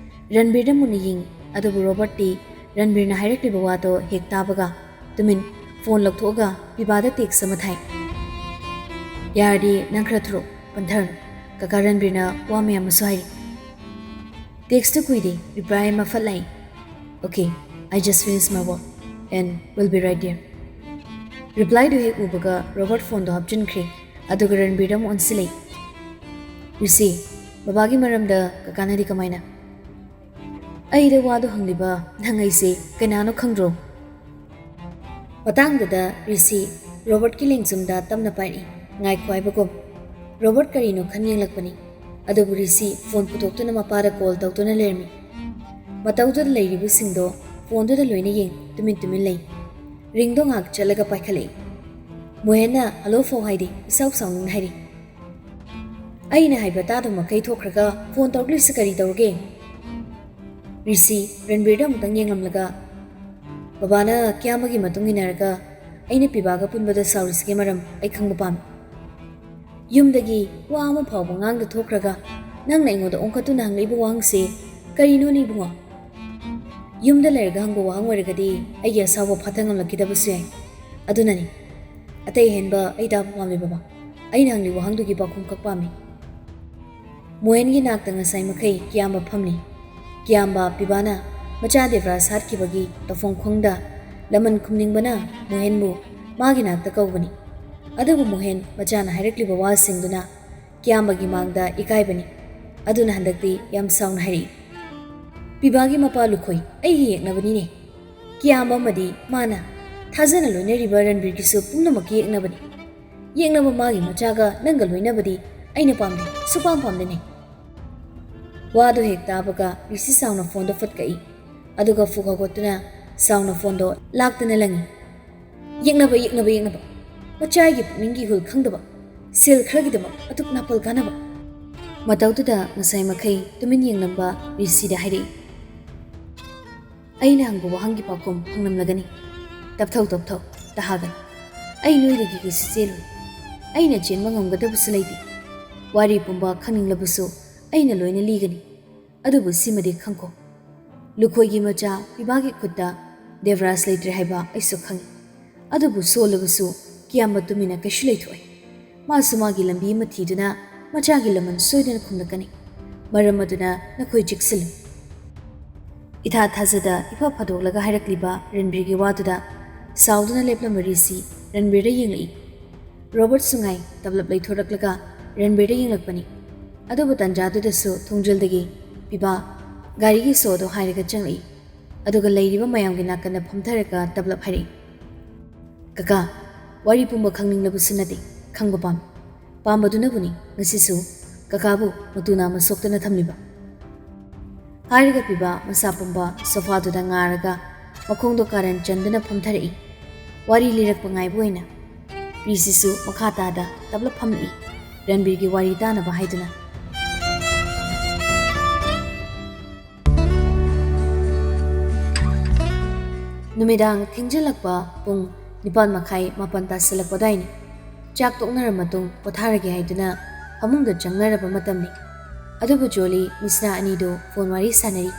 ꯔꯟꯕꯤꯔꯗ ꯃꯨꯟꯅ ꯌꯦꯡꯉꯤ꯫ ꯑꯗꯨꯕꯨ ꯔꯣꯕꯔꯠꯇꯤ ꯔꯟꯕꯤꯔꯅ ꯍꯥꯏꯔꯛꯂꯤꯕ ꯋꯥꯗꯣ ꯍꯦꯛ ꯇꯥꯕꯒ ꯇꯨꯃꯤꯟ ꯐꯣꯟ ꯂꯧꯊꯣꯛꯑꯒ ꯄꯤꯕꯥꯗ ꯇꯦꯛꯁ ꯑꯃ ꯊꯥꯏ꯫ "ꯌꯥꯔꯗꯤ ꯅꯪ ꯈꯔ ꯊꯨꯔꯣ, ꯄꯟꯊꯔꯅꯨ꯫ ꯀꯀꯥ ꯔꯟꯕꯤꯔꯅ ꯋꯥ ꯃꯌꯥꯝ ꯑꯃꯁꯨ ꯍꯥꯏꯔꯤ꯫" ꯇꯦꯛꯁꯇꯨ ꯀꯨꯏꯗꯦ, ꯔꯤꯄ꯭ꯂꯥꯏ ꯑꯃ ꯐꯠ ꯂꯥꯛꯏ꯫ "Okay, I just finished my work and will be right there." ꯔꯤꯄ꯭ꯂꯥꯏꯗꯨ ꯍꯦꯛ ꯎꯕꯒ ꯔꯣꯕꯔꯠ ꯐꯣꯟꯗꯣ ꯍꯥꯞꯆꯤꯟꯈ꯭ꯔꯦ꯫ ꯑꯗꯨꯒ ꯔꯟꯕꯤꯔꯗ ꯑꯃꯨꯛ ꯑꯣꯟꯁꯤꯜꯂꯛꯏ꯫ "ꯔꯤꯁꯤ, ꯕꯕꯥꯒꯤ ꯃꯔꯝꯗ ꯀꯀꯥꯅꯗꯤ ꯀꯃꯥꯏꯅ?" "ꯑꯩꯗ ꯋꯥꯗꯣ ꯍꯪꯂꯤꯕ ꯅꯪ ꯑꯩꯁꯦ ꯀꯅꯥꯅꯣ ꯈꯪꯗ꯭ꯔꯣ?" ꯃꯇꯥꯡꯗꯨꯗ ꯔꯤꯁꯤ ꯔꯣꯕꯔꯠꯀꯤ ꯂꯦꯡꯖꯨꯝꯗ ꯇꯞꯅ ꯄꯥꯏꯔꯛꯏ, ꯉꯥꯏꯈꯣ ꯍꯥꯏꯕꯒꯨꯝ꯫ ꯔꯣꯕꯔꯠ ꯀꯔꯤꯅꯣ ꯈꯟ ꯌꯦꯡꯂꯛꯄꯅꯤ꯫ ꯑꯗꯨꯕꯨ ꯔꯤꯁꯤ ꯐꯣꯟ ꯄꯨꯊꯣꯛꯇꯨꯅ ꯃꯄꯥꯗ ꯀꯣꯜ ꯇꯧꯗꯨꯅ ꯂꯩꯔꯝꯃꯤ꯫ ꯃꯇꯧꯗꯨꯗ ꯂꯩꯔꯤꯕꯁꯤꯡꯗꯣ ꯐꯣꯟꯗꯨꯗ ꯂꯣꯏꯅ ꯌꯦꯡ ꯇꯨꯃꯤꯟ ꯇꯨꯃꯤꯟ ꯂꯩ꯫ ꯔꯤꯡꯗꯣ ꯉꯥꯏꯍꯥꯛ ꯆꯠꯂꯒ ꯄꯥꯏꯈꯠꯂꯛꯏ꯫ ꯃꯣꯍꯦꯟꯅ ꯍꯜꯂꯣ ꯐꯥꯎ ꯍꯥꯏꯗꯦ, ꯏꯁꯥꯎ ꯁꯥꯎꯅꯤꯡꯅ ꯍꯥꯏꯔꯤ꯫ "ꯑꯩꯅ ꯍꯥꯏꯕ ꯇꯥꯗꯕ ꯃꯈꯩ ꯊꯣꯛꯈ꯭ꯔꯒ ꯐꯣꯟ ꯇꯧꯔꯛꯂꯤꯁꯤ ꯀꯔꯤ ꯇꯧꯔꯒꯦ?" ꯔꯤꯁꯤ ꯔꯟꯕꯤꯔꯗ ꯑꯃꯨꯛꯇꯪ ꯌꯦꯡꯂꯝꯂꯒ, "ꯕꯕꯥꯅ ꯀꯤꯌꯥꯝꯕꯒꯤ ꯃꯇꯨꯡ ꯏꯟꯅꯔꯒ ꯑꯩꯅ ꯄꯤꯕꯥꯒ ꯄꯨꯟꯕꯗ ꯁꯥꯎꯔꯤꯁꯤꯒꯤ ꯃꯔꯝ ꯑꯩ ꯈꯪꯕ ꯄꯥꯝꯃꯤ꯫ ꯌꯨꯝꯗꯒꯤ ꯋꯥ ꯑꯃ ꯐꯥꯎꯕ ꯉꯥꯡꯗ ꯊꯣꯛꯈ꯭ꯔꯒ ꯅꯪꯅ ꯑꯩꯉꯣꯟꯗ ꯑꯣꯟꯈꯠꯇꯨꯅ ꯍꯪꯂꯛꯏꯕ ꯋꯥꯍꯪꯁꯤ ꯀꯔꯤꯅꯣꯅꯦ ꯏꯕꯨꯡꯉꯣ? ꯌꯨꯝꯗ ꯂꯩꯔꯒ ꯍꯪꯕ ꯋꯥꯍꯪ ꯑꯣꯏꯔꯒꯗꯤ ꯑꯩꯒꯤ ꯑꯁꯥꯎꯕ ꯐꯥꯊ ꯉꯝꯂꯛꯈꯤꯗꯕꯁꯨ ꯌꯥꯏ꯫ ꯑꯗꯨꯅꯅꯤ ꯑꯇꯩ ꯑꯍꯦꯟꯕ ꯑꯩ ꯇꯥꯕ ꯄꯥꯝꯂꯦ ꯕꯕꯥ꯫ ꯑꯩꯅ ꯍꯪꯂꯤ ꯋꯥꯍꯪꯗꯨꯒꯤ ꯄꯥꯎꯈꯨꯝ ꯈꯛ ꯄꯥꯝꯃꯤ꯫" ꯃꯣꯍꯦꯟꯒꯤ ꯅꯥꯛꯇ ꯉꯁꯥꯏ ꯃꯈꯩ ꯀꯤꯌꯥꯝꯕ ꯐꯝꯂꯤ꯫ ꯀꯤꯌꯥꯝꯕ ꯄꯤꯕꯥꯅ ꯃꯆꯥ ꯗꯦꯕ꯭ꯔꯥꯖ ꯍꯥꯠꯈꯤꯕꯒꯤ ꯇꯧꯐꯝ ꯈꯪꯗ ꯂꯃꯟ ꯈꯨꯝꯅꯤꯡꯕꯅ ꯃꯣꯍꯦꯟꯕꯨ ꯃꯥꯒꯤ ꯅꯥꯛꯇ ꯀꯧꯕꯅꯤ꯫ ꯑꯗꯨꯕꯨ ꯃꯣꯍꯦꯟ ꯃꯆꯥꯅ ꯍꯥꯏꯔꯛꯂꯤꯕ ꯋꯥꯁꯤꯡꯗꯨꯅ ꯀꯤꯌꯥꯝꯕꯒꯤ ꯃꯥꯡꯗ ꯏꯀꯥꯏꯕꯅꯤ꯫ ꯑꯗꯨꯅ ꯍꯟꯗꯛꯇꯤ ꯌꯥꯝ ꯁꯥꯎꯅ ꯍꯥꯏꯔꯛꯏ, "ꯄꯤꯕꯥꯒꯤ ꯃꯄꯥ ꯂꯨꯈꯣꯏ ꯑꯩꯒꯤ ꯌꯦꯛꯅꯕꯅꯤꯅꯦ꯫ ꯀꯤꯌꯥꯝꯕ ꯑꯃꯗꯤ ꯃꯥꯅ ꯊꯥꯖꯅ ꯂꯣꯏꯅꯔꯤꯕ ꯔꯟꯕꯤꯔꯒꯤꯁꯨ ꯄꯨꯝꯅꯃꯛꯀꯤ ꯌꯦꯛꯅꯕꯅꯤ꯫ ꯌꯦꯛꯅꯕ ꯃꯥꯒꯤ ꯃꯆꯥꯒ ꯅꯪꯒ ꯂꯣꯏꯅꯕꯗꯤ ꯑꯩꯅ ꯄꯥꯝꯗꯦ, ꯁꯨꯄꯥꯝ ꯄꯥꯝꯗꯦꯅꯦ"꯫ ꯋꯥꯗꯨ ꯍꯦꯛ ꯇꯥꯕꯒ ꯔꯤꯁꯤ ꯁꯥꯎꯅ ꯐꯣꯟꯗꯣ ꯐꯨꯠ ꯀꯛꯏ꯫ ꯑꯗꯨꯒ ꯐꯨꯛ ꯍꯧꯒꯠꯇꯨꯅ ꯁꯥꯎꯅ ꯐꯣꯟꯗꯣ ꯂꯥꯛꯇꯅ ꯂꯪꯏ꯫ "ꯌꯦꯛꯅꯕ, ꯌꯦꯛꯅꯕ, ꯌꯦꯛꯅꯕ꯫ ꯃꯆꯥꯒꯤ ꯄꯨꯛꯅꯤꯡꯒꯤ ꯏꯍꯨꯜ ꯈꯪꯗꯕ꯫ ꯁꯦꯜ ꯈꯔꯒꯤꯗꯃꯛ ꯑꯗꯨꯛ ꯅꯥꯄꯜ ꯀꯥꯅꯕ"꯫ ꯃꯇꯧꯗꯨꯗ ꯉꯁꯥꯏ ꯃꯈꯩ ꯇꯨꯃꯤꯟ ꯌꯦꯡꯂꯝꯕ ꯔꯤꯁꯤꯗ ꯍꯥꯏꯔꯛꯏ, "ꯑꯩꯅ ꯍꯪꯕ ꯋꯥꯍꯪꯒꯤ ꯄꯥꯎꯈꯨꯝ ꯐꯪꯂꯝꯂꯒꯅꯤ꯫ ꯇꯞꯊꯧ, ꯇꯞꯊꯧ, ꯇꯍꯥꯒꯟ꯫ ꯑꯩ ꯅꯣꯏꯗꯒꯤ ꯀꯩꯁꯨ ꯆꯦꯜꯂꯣꯏ꯫ ꯑꯩꯅ ꯆꯦꯟꯕ ꯉꯝꯒꯗꯕꯁꯨ ꯂꯩꯇꯦ꯫ ꯋꯥꯔꯤ ꯄꯨꯝꯕ ꯈꯪꯅꯤꯡꯂꯕꯁꯨ ꯑꯩꯅ ꯂꯣꯏꯅ ꯂꯤꯒꯅꯤ꯫ ꯑꯗꯨꯕꯨ ꯁꯤꯃꯗꯤ ꯈꯪꯈꯣ, ꯂꯨꯈꯣꯏꯒꯤ ꯃꯆꯥ ꯄꯤꯕꯥꯒꯤ ꯈꯨꯠꯇ ꯗꯦꯕꯔꯥꯖ ꯂꯩꯇ꯭ꯔꯦ ꯍꯥꯏꯕ ꯑꯩꯁꯨ ꯈꯪꯏ꯫ ꯑꯗꯨꯕꯨ ꯁꯣꯜꯂꯕꯁꯨ ꯀꯤꯌꯥꯝꯕ ꯇꯨꯃꯤꯟꯅ ꯀꯩꯁꯨ ꯂꯩꯊꯣꯛꯑꯣꯏ꯫ ꯃꯥꯁꯨ ꯃꯥꯒꯤ ꯂꯝꯕꯤ ꯑꯃ ꯊꯤꯗꯨꯅ ꯃꯆꯥꯒꯤ ꯂꯃꯟ ꯁꯣꯏꯗꯅ ꯈꯨꯝꯂꯛꯀꯅꯤ꯫ ꯃꯔꯝ ꯑꯗꯨꯅ ꯅꯈꯣꯏ ꯆꯦꯛꯁꯤꯜꯂꯨ"꯫ ꯏꯊꯥ ꯊꯥꯖꯗ ꯏꯐ ꯐꯥꯗꯣꯛꯂꯒ ꯍꯥꯏꯔꯛꯂꯤꯕ ꯔꯟꯕꯤꯔꯒꯤ ꯋꯥꯗꯨꯗ ꯁꯥꯎꯗꯨꯅ ꯂꯦꯞꯂꯝꯕ ꯔꯤꯁꯤ ꯔꯟꯕꯤꯔꯗ ꯌꯦꯡꯂꯛꯏ꯫ ꯔꯣꯕꯔꯠꯁꯨ ꯉꯥꯏ ꯇꯞꯂꯞ ꯂꯩꯊꯣꯔꯛꯂꯒ ꯔꯟꯕꯤꯔꯗ ꯌꯦꯡꯂꯛꯄꯅꯤ꯫ ꯑꯗꯨꯕꯨ ꯇꯟꯖꯥꯗꯨꯗꯁꯨ ꯊꯣꯡꯖꯤꯜꯗꯒꯤ ꯄꯤꯕꯥ ꯒꯥꯔꯤꯒꯤ ꯁꯣꯗꯣ ꯍꯥꯏꯔꯒ ꯆꯪꯂꯛꯏ꯫ ꯑꯗꯨꯒ ꯂꯩꯔꯤꯕ ꯃꯌꯥꯝꯒꯤ ꯅꯥꯀꯟꯗ ꯐꯝꯊꯔꯒ ꯇꯞꯂꯞ ꯍꯥꯏꯔꯛꯏ, "ꯀꯀꯥ, ꯋꯥꯔꯤ ꯄꯨꯝꯕ ꯈꯪꯅꯤꯡꯂꯕꯁꯨ ꯅꯠꯇꯦ, ꯈꯪꯕ ꯄꯥꯝꯃꯤ꯫ ꯄꯥꯝꯕꯗꯨꯅꯕꯨꯅꯤ ꯉꯁꯤꯁꯨ ꯀꯀꯥꯕꯨ ꯃꯇꯨ ꯅꯥꯝꯃ ꯁꯣꯛꯇꯅ ꯊꯝꯂꯤꯕ"꯫ ꯍꯥꯏꯔꯒ ꯄꯤꯕꯥ ꯃꯁꯥ ꯄꯨꯝꯕ ꯁꯣꯐꯥꯗꯨꯗ ꯉꯥꯔꯒ ꯃꯈꯣꯡꯗꯣ ꯀꯥꯔꯟ ꯆꯟꯗꯨꯅ ꯐꯝꯊꯔꯛꯏ꯫ ꯋꯥꯔꯤ ꯂꯤꯔꯛꯄ ꯉꯥꯏꯕ ꯑꯣꯏꯅ ꯔꯤꯁꯤꯁꯨ ꯃꯈꯥ ꯇꯥꯗ ꯇꯞꯂꯞ ꯐꯝꯂꯛꯏ, ꯔꯟꯕꯤꯔꯒꯤ ꯋꯥꯔꯤ ꯇꯥꯅꯕ ꯍꯥꯏꯗꯨꯅ꯫ ꯅꯨꯃꯤꯗꯥꯡ ꯊꯦꯡꯖꯤꯜꯂꯛꯄ ꯄꯨꯡ ꯅꯤꯄꯥꯜ ꯃꯈꯥꯏ, ꯃꯥꯄꯜ ꯇꯥꯁꯤꯜꯂꯛꯄ ꯑꯗꯨꯋꯥꯏꯅꯤ꯫ ꯆꯥꯛ ꯇꯣꯛꯅꯔ ꯃꯇꯨꯡ ꯄꯣꯊꯥꯔꯒꯦ ꯍꯥꯏꯗꯨꯅ ꯐꯃꯨꯡꯗ ꯆꯪꯅꯔꯕ ꯃꯇꯝꯅꯤ꯫ ꯑꯗꯨꯕꯨ ꯖꯣꯂꯤ, ꯃꯤꯁꯅꯥ ꯑꯅꯤꯗꯨ ꯐꯣꯟ ꯋꯥꯔꯤ ꯁꯥꯟꯅꯔꯤ꯫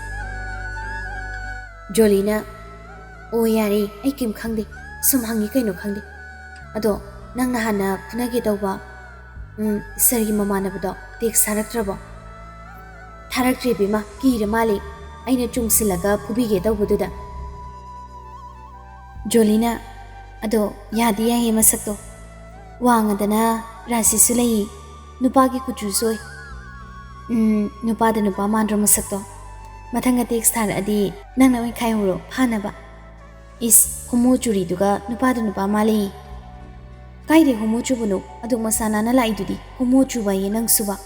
ꯖꯣꯂꯤꯅ, "ꯑꯣ, ꯌꯥꯔꯦ, ꯑꯩ ꯀꯩꯝ ꯈꯪꯗꯦ, ꯁꯨꯝ ꯍꯪꯉꯤ, ꯀꯩꯅꯣ ꯈꯪꯗꯦ꯫ ꯑꯗꯣ ꯅꯪ ꯅꯍꯥꯟꯅ ꯐꯨꯅꯒꯦ ꯇꯧꯕ, ꯎꯝ, ꯁꯔꯒꯤ ꯃꯃꯥꯟꯅꯕꯗꯣ ꯇꯦꯛꯁ ꯊꯥꯔꯛꯇ꯭ꯔꯕꯣ?" "ꯊꯥꯔꯛꯇ꯭ꯔꯦ ꯏꯕꯦꯝꯃ, ꯀꯤꯔ ꯃꯥꯜꯂꯦ꯫ ꯑꯩꯅ ꯆꯣꯡꯁꯤꯜꯂꯒ ꯐꯨꯕꯤꯒꯦ ꯇꯧꯕꯗꯨꯗ"꯫ ꯖꯣꯂꯤꯅ, "ꯑꯗꯣ ꯌꯥꯗꯤ ꯌꯥꯏꯌꯦ ꯃꯁꯛꯇꯣ꯫ ꯋꯥꯡꯉꯗꯅ ꯔꯥꯁꯤꯁꯨ ꯂꯩꯌꯦ꯫ ꯅꯨꯄꯥꯒꯤ ꯀꯨꯆꯨ ꯁꯣꯏ꯫ ꯎꯝ, ꯅꯨꯄꯥꯗ ꯅꯨꯄꯥ ꯃꯥꯟꯗ꯭ꯔꯣ ꯃꯁꯛꯇꯣ? ꯃꯊꯪꯒ text ꯊꯥꯔꯛꯑꯗꯤ ꯅꯪꯅ ꯑꯣꯏꯅ ꯈꯥꯏꯍꯧꯔꯣ, ꯐꯥꯅꯕ꯫ ꯏꯁ, ꯍꯣꯃꯣ ꯆꯨꯔꯤꯗꯨꯒ ꯅꯨꯄꯥꯗ ꯅꯨꯄꯥ ꯃꯥꯜꯂꯤ꯫ ꯀꯥꯏꯗꯩ ꯍꯣꯃꯣ ꯆꯨꯕꯅꯣ? ꯑꯗꯨꯛ ꯃꯁꯥ ꯅꯥꯟꯅ ꯂꯥꯛꯏꯗꯨꯗꯤ ꯍꯣꯃꯣ ꯆꯨꯕ ꯑꯌꯦ ꯅꯪꯁꯨꯕ꯫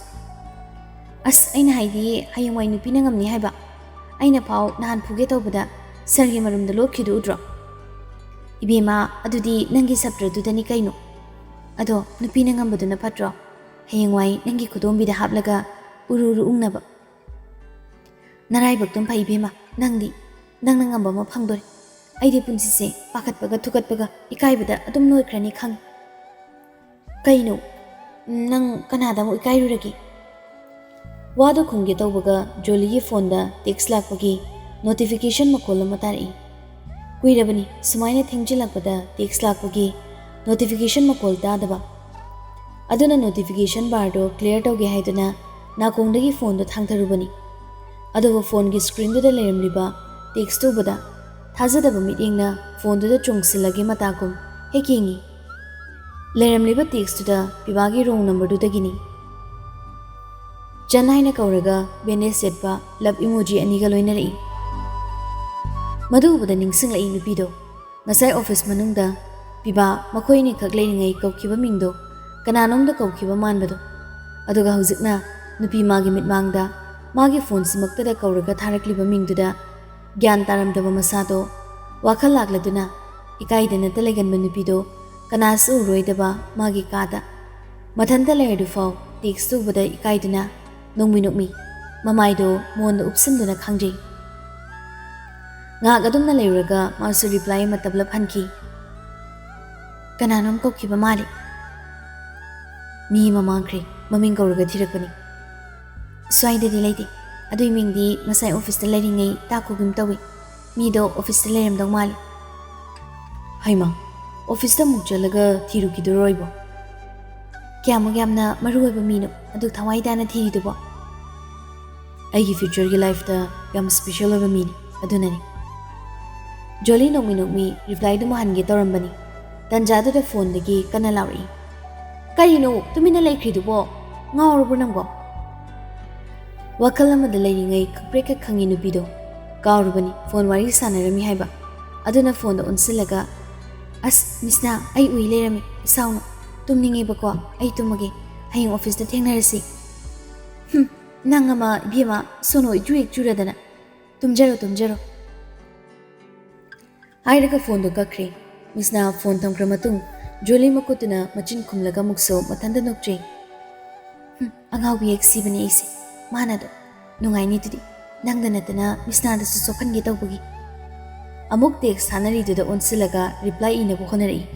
ꯑꯁ, ꯑꯩꯅ ꯍꯥꯏꯗꯤ ꯍꯌꯦꯡꯋꯥꯏ ꯅꯨꯄꯤꯅ ꯉꯝꯅꯤ ꯍꯥꯏꯕ꯫ ꯑꯩꯅ ꯐꯥꯎ ꯅꯍꯥꯟ ꯐꯨꯒꯦ ꯇꯧꯕꯗ ꯁꯔꯒꯤ ꯃꯔꯨꯝꯗ ꯂꯣꯠꯈꯤꯗꯨ ꯎꯗ꯭ꯔꯣ? ꯏꯕꯦꯝꯃ, ꯑꯗꯨꯗꯤ ꯅꯪꯒꯤ ꯁꯞꯇ꯭ꯔꯗꯨꯗꯅꯤ ꯀꯩꯅꯣ꯫ ꯑꯗꯣ ꯅꯨꯄꯤꯅ ꯉꯝꯕꯗꯨꯅ ꯐꯠꯇ꯭ꯔꯣ? ꯍꯌꯦꯡꯋꯥꯏ ꯅꯪꯒꯤ ꯈꯨꯗꯣꯝꯕꯤꯗ ꯍꯥꯞꯂꯒ ꯎꯔꯨ ꯎꯔꯨ ꯎꯪꯅꯕ꯫ ꯅꯔꯥꯏꯕꯛꯇꯨꯝ ꯐꯩ ꯏꯕꯦꯝꯃ, ꯅꯪꯗꯤ, ꯅꯪꯅ ꯉꯝꯕ ꯑꯃ ꯐꯪꯗꯣꯔꯦ꯫ ꯑꯩꯗꯤ ꯄꯨꯟꯁꯤꯁꯦ ꯄꯥꯈꯠꯄꯒ ꯊꯨꯀꯠꯄꯒ ꯏꯀꯥꯏꯕꯗ ꯑꯗꯨꯝ ꯂꯣꯏꯈ꯭ꯔꯅꯤ ꯈꯪꯉꯤ꯫ ꯀꯩꯅꯣ? ꯅꯪ ꯀꯅꯥꯗ ꯑꯃꯨꯛ ꯏꯀꯥꯏꯔꯨꯔꯒꯦ? ꯋꯥꯗꯣ ꯈꯨꯝꯒꯦ ꯇꯧꯕꯒ ꯖꯣꯂꯤꯒꯤ ꯐꯣꯟꯗ text ꯂꯥꯛꯄꯒꯤ notification ꯃꯈꯣꯜ ꯑꯃ ꯇꯥꯔꯛꯏ꯫ ꯀꯨꯏꯔꯕꯅꯤ ꯁꯨꯃꯥꯏꯅ ꯊꯦꯡꯖꯤꯜꯂꯛꯄꯗ text ꯂꯥꯛꯄꯒꯤ notification ꯃꯈꯣꯜ ꯇꯥꯗꯕ꯫ ꯑꯗꯨꯅ notification barꯗꯣ clear ꯇꯧꯒꯦ ꯍꯥꯏꯗꯨꯅ ꯅꯥꯀꯣꯡꯗꯒꯤ ꯐꯣꯟꯗꯣ ꯊꯥꯡꯊꯔꯨꯕꯅꯤ꯫ ꯑꯗꯨꯕꯨ ꯐꯣꯟꯒꯤ screenꯗꯨꯗ ꯂꯩꯔꯝꯂꯤꯕ text ꯎꯕꯗ ꯊꯥꯖꯗꯕ ꯃꯤꯠꯌꯦꯡꯅ ꯐꯣꯟꯗꯨꯗ ꯆꯣꯡꯁꯤꯜꯂꯒꯦ ꯃꯇꯥꯒꯨꯝ ꯍꯦꯛ ꯌꯦꯡꯉꯤ꯫ ꯂꯩꯔꯝꯂꯤꯕ textꯇꯨꯗ ꯄꯤꯕꯥꯒꯤ room numberꯗꯨꯗꯒꯤꯅꯤ꯫ ꯆꯟ ꯍꯥꯏꯅ ꯀꯧꯔꯒ bandage ꯌꯦꯠꯄ love emoji ꯑꯅꯤꯒ ꯂꯣꯏꯅꯔꯛꯏ꯫ ꯃꯗꯨ ꯎꯕꯗ ꯅꯤꯡꯁꯤꯡꯂꯛꯏ ꯅꯨꯄꯤꯗꯣ꯫ ꯉꯁꯥꯏ office ꯃꯅꯨꯡꯗ ꯄꯤꯕꯥ ꯃꯈꯣꯏ ꯑꯅꯤꯈꯛ ꯂꯩꯔꯤꯉꯩ ꯀꯧꯈꯤꯕ ꯃꯤꯡꯗꯣ ꯀꯅꯥꯅꯣꯝꯗ ꯀꯧꯈꯤꯕ ꯃꯥꯟꯕꯗꯣ꯫ ꯑꯗꯨꯒ ꯍꯧꯖꯤꯛꯅ ꯅꯨꯄꯤ ꯃꯥꯒꯤ ꯃꯤꯠꯃꯥꯡꯗ ꯃꯥꯒꯤ ꯐꯣꯟꯁꯤꯃꯛꯇꯗ ꯀꯧꯔꯒ ꯊꯥꯔꯛꯂꯤꯕ ꯃꯤꯡꯗꯨꯗ ꯒ꯭ꯌꯥꯟ ꯇꯥꯔꯝꯗꯕ ꯃꯁꯥꯗꯣ ꯋꯥꯈꯜ ꯂꯥꯛꯂꯗꯨꯅ ꯏꯀꯥꯏꯗꯅꯇ ꯂꯩꯒꯟꯕ ꯅꯨꯄꯤꯗꯣ ꯀꯅꯥꯁꯨ ꯎꯔꯣꯏꯗꯕ ꯃꯥꯒꯤ ꯀꯥꯗ ꯃꯊꯟꯇ ꯂꯩꯔꯗꯨꯐꯥꯎ text ꯎꯕꯗ ꯏꯀꯥꯏꯗꯨꯅ ꯅꯣꯡꯃꯤ ꯅꯣꯛꯃꯤ ꯃꯃꯥꯏꯗꯣ ꯃꯣꯟꯗ ꯎꯞꯁꯤꯟꯗꯨꯅ ꯈꯪꯖꯩ꯫ ꯉꯥꯏꯍꯥꯛ ꯑꯗꯨꯝꯅ ꯂꯩꯔꯨꯔꯒ ꯃꯥꯁꯨ reply ꯑꯃ ꯇꯞꯂꯞ ꯍꯟꯈꯤ꯫ "ꯀꯅꯥꯅꯣꯝ ꯀꯧꯈꯤꯕ ꯃꯥꯜꯂꯤ꯫ ꯃꯤ ꯑꯃ ꯃꯥꯡꯈ꯭ꯔꯦ, ꯃꯃꯤꯡ ꯀꯧꯔꯒ ꯊꯤꯔꯛꯄꯅꯤ꯫ ꯁ꯭ꯋꯥꯏꯗꯗꯤ ꯂꯩꯇꯦ꯫ ꯑꯗꯨꯏ ꯃꯤꯡꯗꯤ ꯉꯁꯥꯏ officeꯇ ꯂꯩꯔꯤꯉꯩ ꯇꯥꯛꯈꯣꯒꯨꯝ ꯇꯧꯏ꯫ ꯃꯤꯗꯣ officeꯇ ꯂꯩꯔꯝꯗꯧ ꯃꯥꯜꯂꯤ꯫" "ꯍꯩꯃꯥ, officeꯇ ꯑꯃꯨꯛ ꯆꯠꯂꯒ ꯊꯤꯔꯨꯈꯤꯗꯣꯔꯣ ꯑꯩꯕꯣ? ꯀꯌꯥꯃꯨꯛ ꯌꯥꯝꯅ ꯃꯔꯨ ꯑꯣꯏꯕ ꯃꯤꯅꯣ ꯑꯗꯨꯛ ꯊꯋꯥꯏ ꯇꯥꯅ ꯊꯤꯔꯤꯗꯨꯕꯣ?" "ꯑꯩꯒꯤ futureꯒꯤ lifeꯇ ꯌꯥꯝ special ꯑꯣꯏꯕ ꯃꯤꯅꯤ, ꯑꯗꯨꯅꯅꯤ꯫" ꯖꯣꯂꯤ ꯅꯣꯛꯃꯤ ꯅꯣꯛꯃꯤ replyꯗꯨ ꯍꯟꯒꯦ ꯇꯧꯔꯝꯕꯅꯤ꯫ ꯇꯟꯖꯥꯗꯨꯗ phoneꯗꯒꯤ ꯀꯟꯅ ꯂꯥꯎꯔꯛꯏ꯫ "ꯀꯔꯤꯅꯣ ꯇꯨꯃꯤꯟꯅ ꯂꯩꯈ꯭ꯔꯤꯗꯨꯕꯣ? "ꯉꯥꯎꯔꯕ꯭ꯔꯣ ꯅꯪꯕꯣ?" ꯋꯥꯈꯜ ꯑꯃꯗ ꯂꯩꯔꯤꯉꯩ ꯈꯪꯄ꯭ꯔꯦꯛ ꯍꯦꯛ ꯈꯪꯉꯤ ꯅꯨꯄꯤꯗꯣ꯫ ꯀꯥꯎꯔꯨꯕꯅꯤ ꯐꯣꯟ ꯋꯥꯔꯤ ꯁꯥꯟꯅꯔꯝꯃꯤ ꯍꯥꯏꯕ꯫ ꯑꯗꯨꯅ ꯐꯣꯟꯗꯣ ꯑꯣꯟꯁꯤꯜꯂꯒ, "ꯑꯁ ꯃꯤꯁꯅꯥ, ꯑꯩ ꯎꯏ ꯂꯩꯔꯝꯃꯤ, ꯏꯁꯥꯎꯅ꯫ ꯇꯨꯝꯅꯤꯡꯉꯦꯕꯀꯣ, ꯑꯩ ꯇꯨꯝꯃꯒꯦ꯫ ꯍꯌꯦꯡ ꯑꯣꯐꯤꯁꯇ ꯊꯦꯡꯅꯔꯁꯤ꯫" "ꯍꯨꯝ, ꯅꯪ ꯑꯃ ꯏꯕꯦꯝꯃ, ꯁꯣꯅꯣ ꯏꯆꯨ ꯍꯦꯛ ꯆꯨꯔꯗꯅ꯫ ꯇꯨꯝꯖꯔꯣ, ꯇꯨꯝꯖꯔꯣ꯫" ꯍꯥꯏꯔꯒ ꯐꯣꯟꯗꯣ ꯀꯛꯈ꯭ꯔꯦ꯫ ꯃꯤꯁꯅꯥ ꯐꯣꯟ ꯊꯝꯈ꯭ꯔ ꯃꯇꯨꯡ ꯖꯣꯂꯤ ꯃꯈꯨꯠꯇꯨꯅ ꯃꯆꯤꯟ ꯈꯨꯝꯂꯒ ꯑꯃꯨꯛꯁꯨ ꯃꯊꯟꯇ ꯅꯣꯛꯆꯩ꯫ "ꯍꯨꯝ, ꯑꯉꯥꯎꯕꯤ ꯍꯦꯛ ꯁꯤꯕꯅꯦ ꯑꯩꯁꯦ꯫ ꯃꯥꯅ ꯑꯗꯨꯝ ꯅꯨꯡꯉꯥꯏꯅꯤ ꯑꯗꯨꯗꯤ, ꯅꯪꯗ ꯅꯠꯇꯅ ꯃꯤꯁꯅꯥꯗꯁꯨ ꯆꯣꯞꯍꯟꯒꯦ ꯇꯧꯕꯒꯤ꯫" ꯑꯃꯨꯛ ꯇꯦꯛꯁ ꯊꯥꯅꯔꯤꯗꯨꯗ ꯑꯣꯟꯁꯤꯜꯂꯒ ꯔꯤꯄ꯭ꯂꯥꯏ ꯏꯅꯕ ꯍꯣꯠꯅꯔꯛꯏ꯫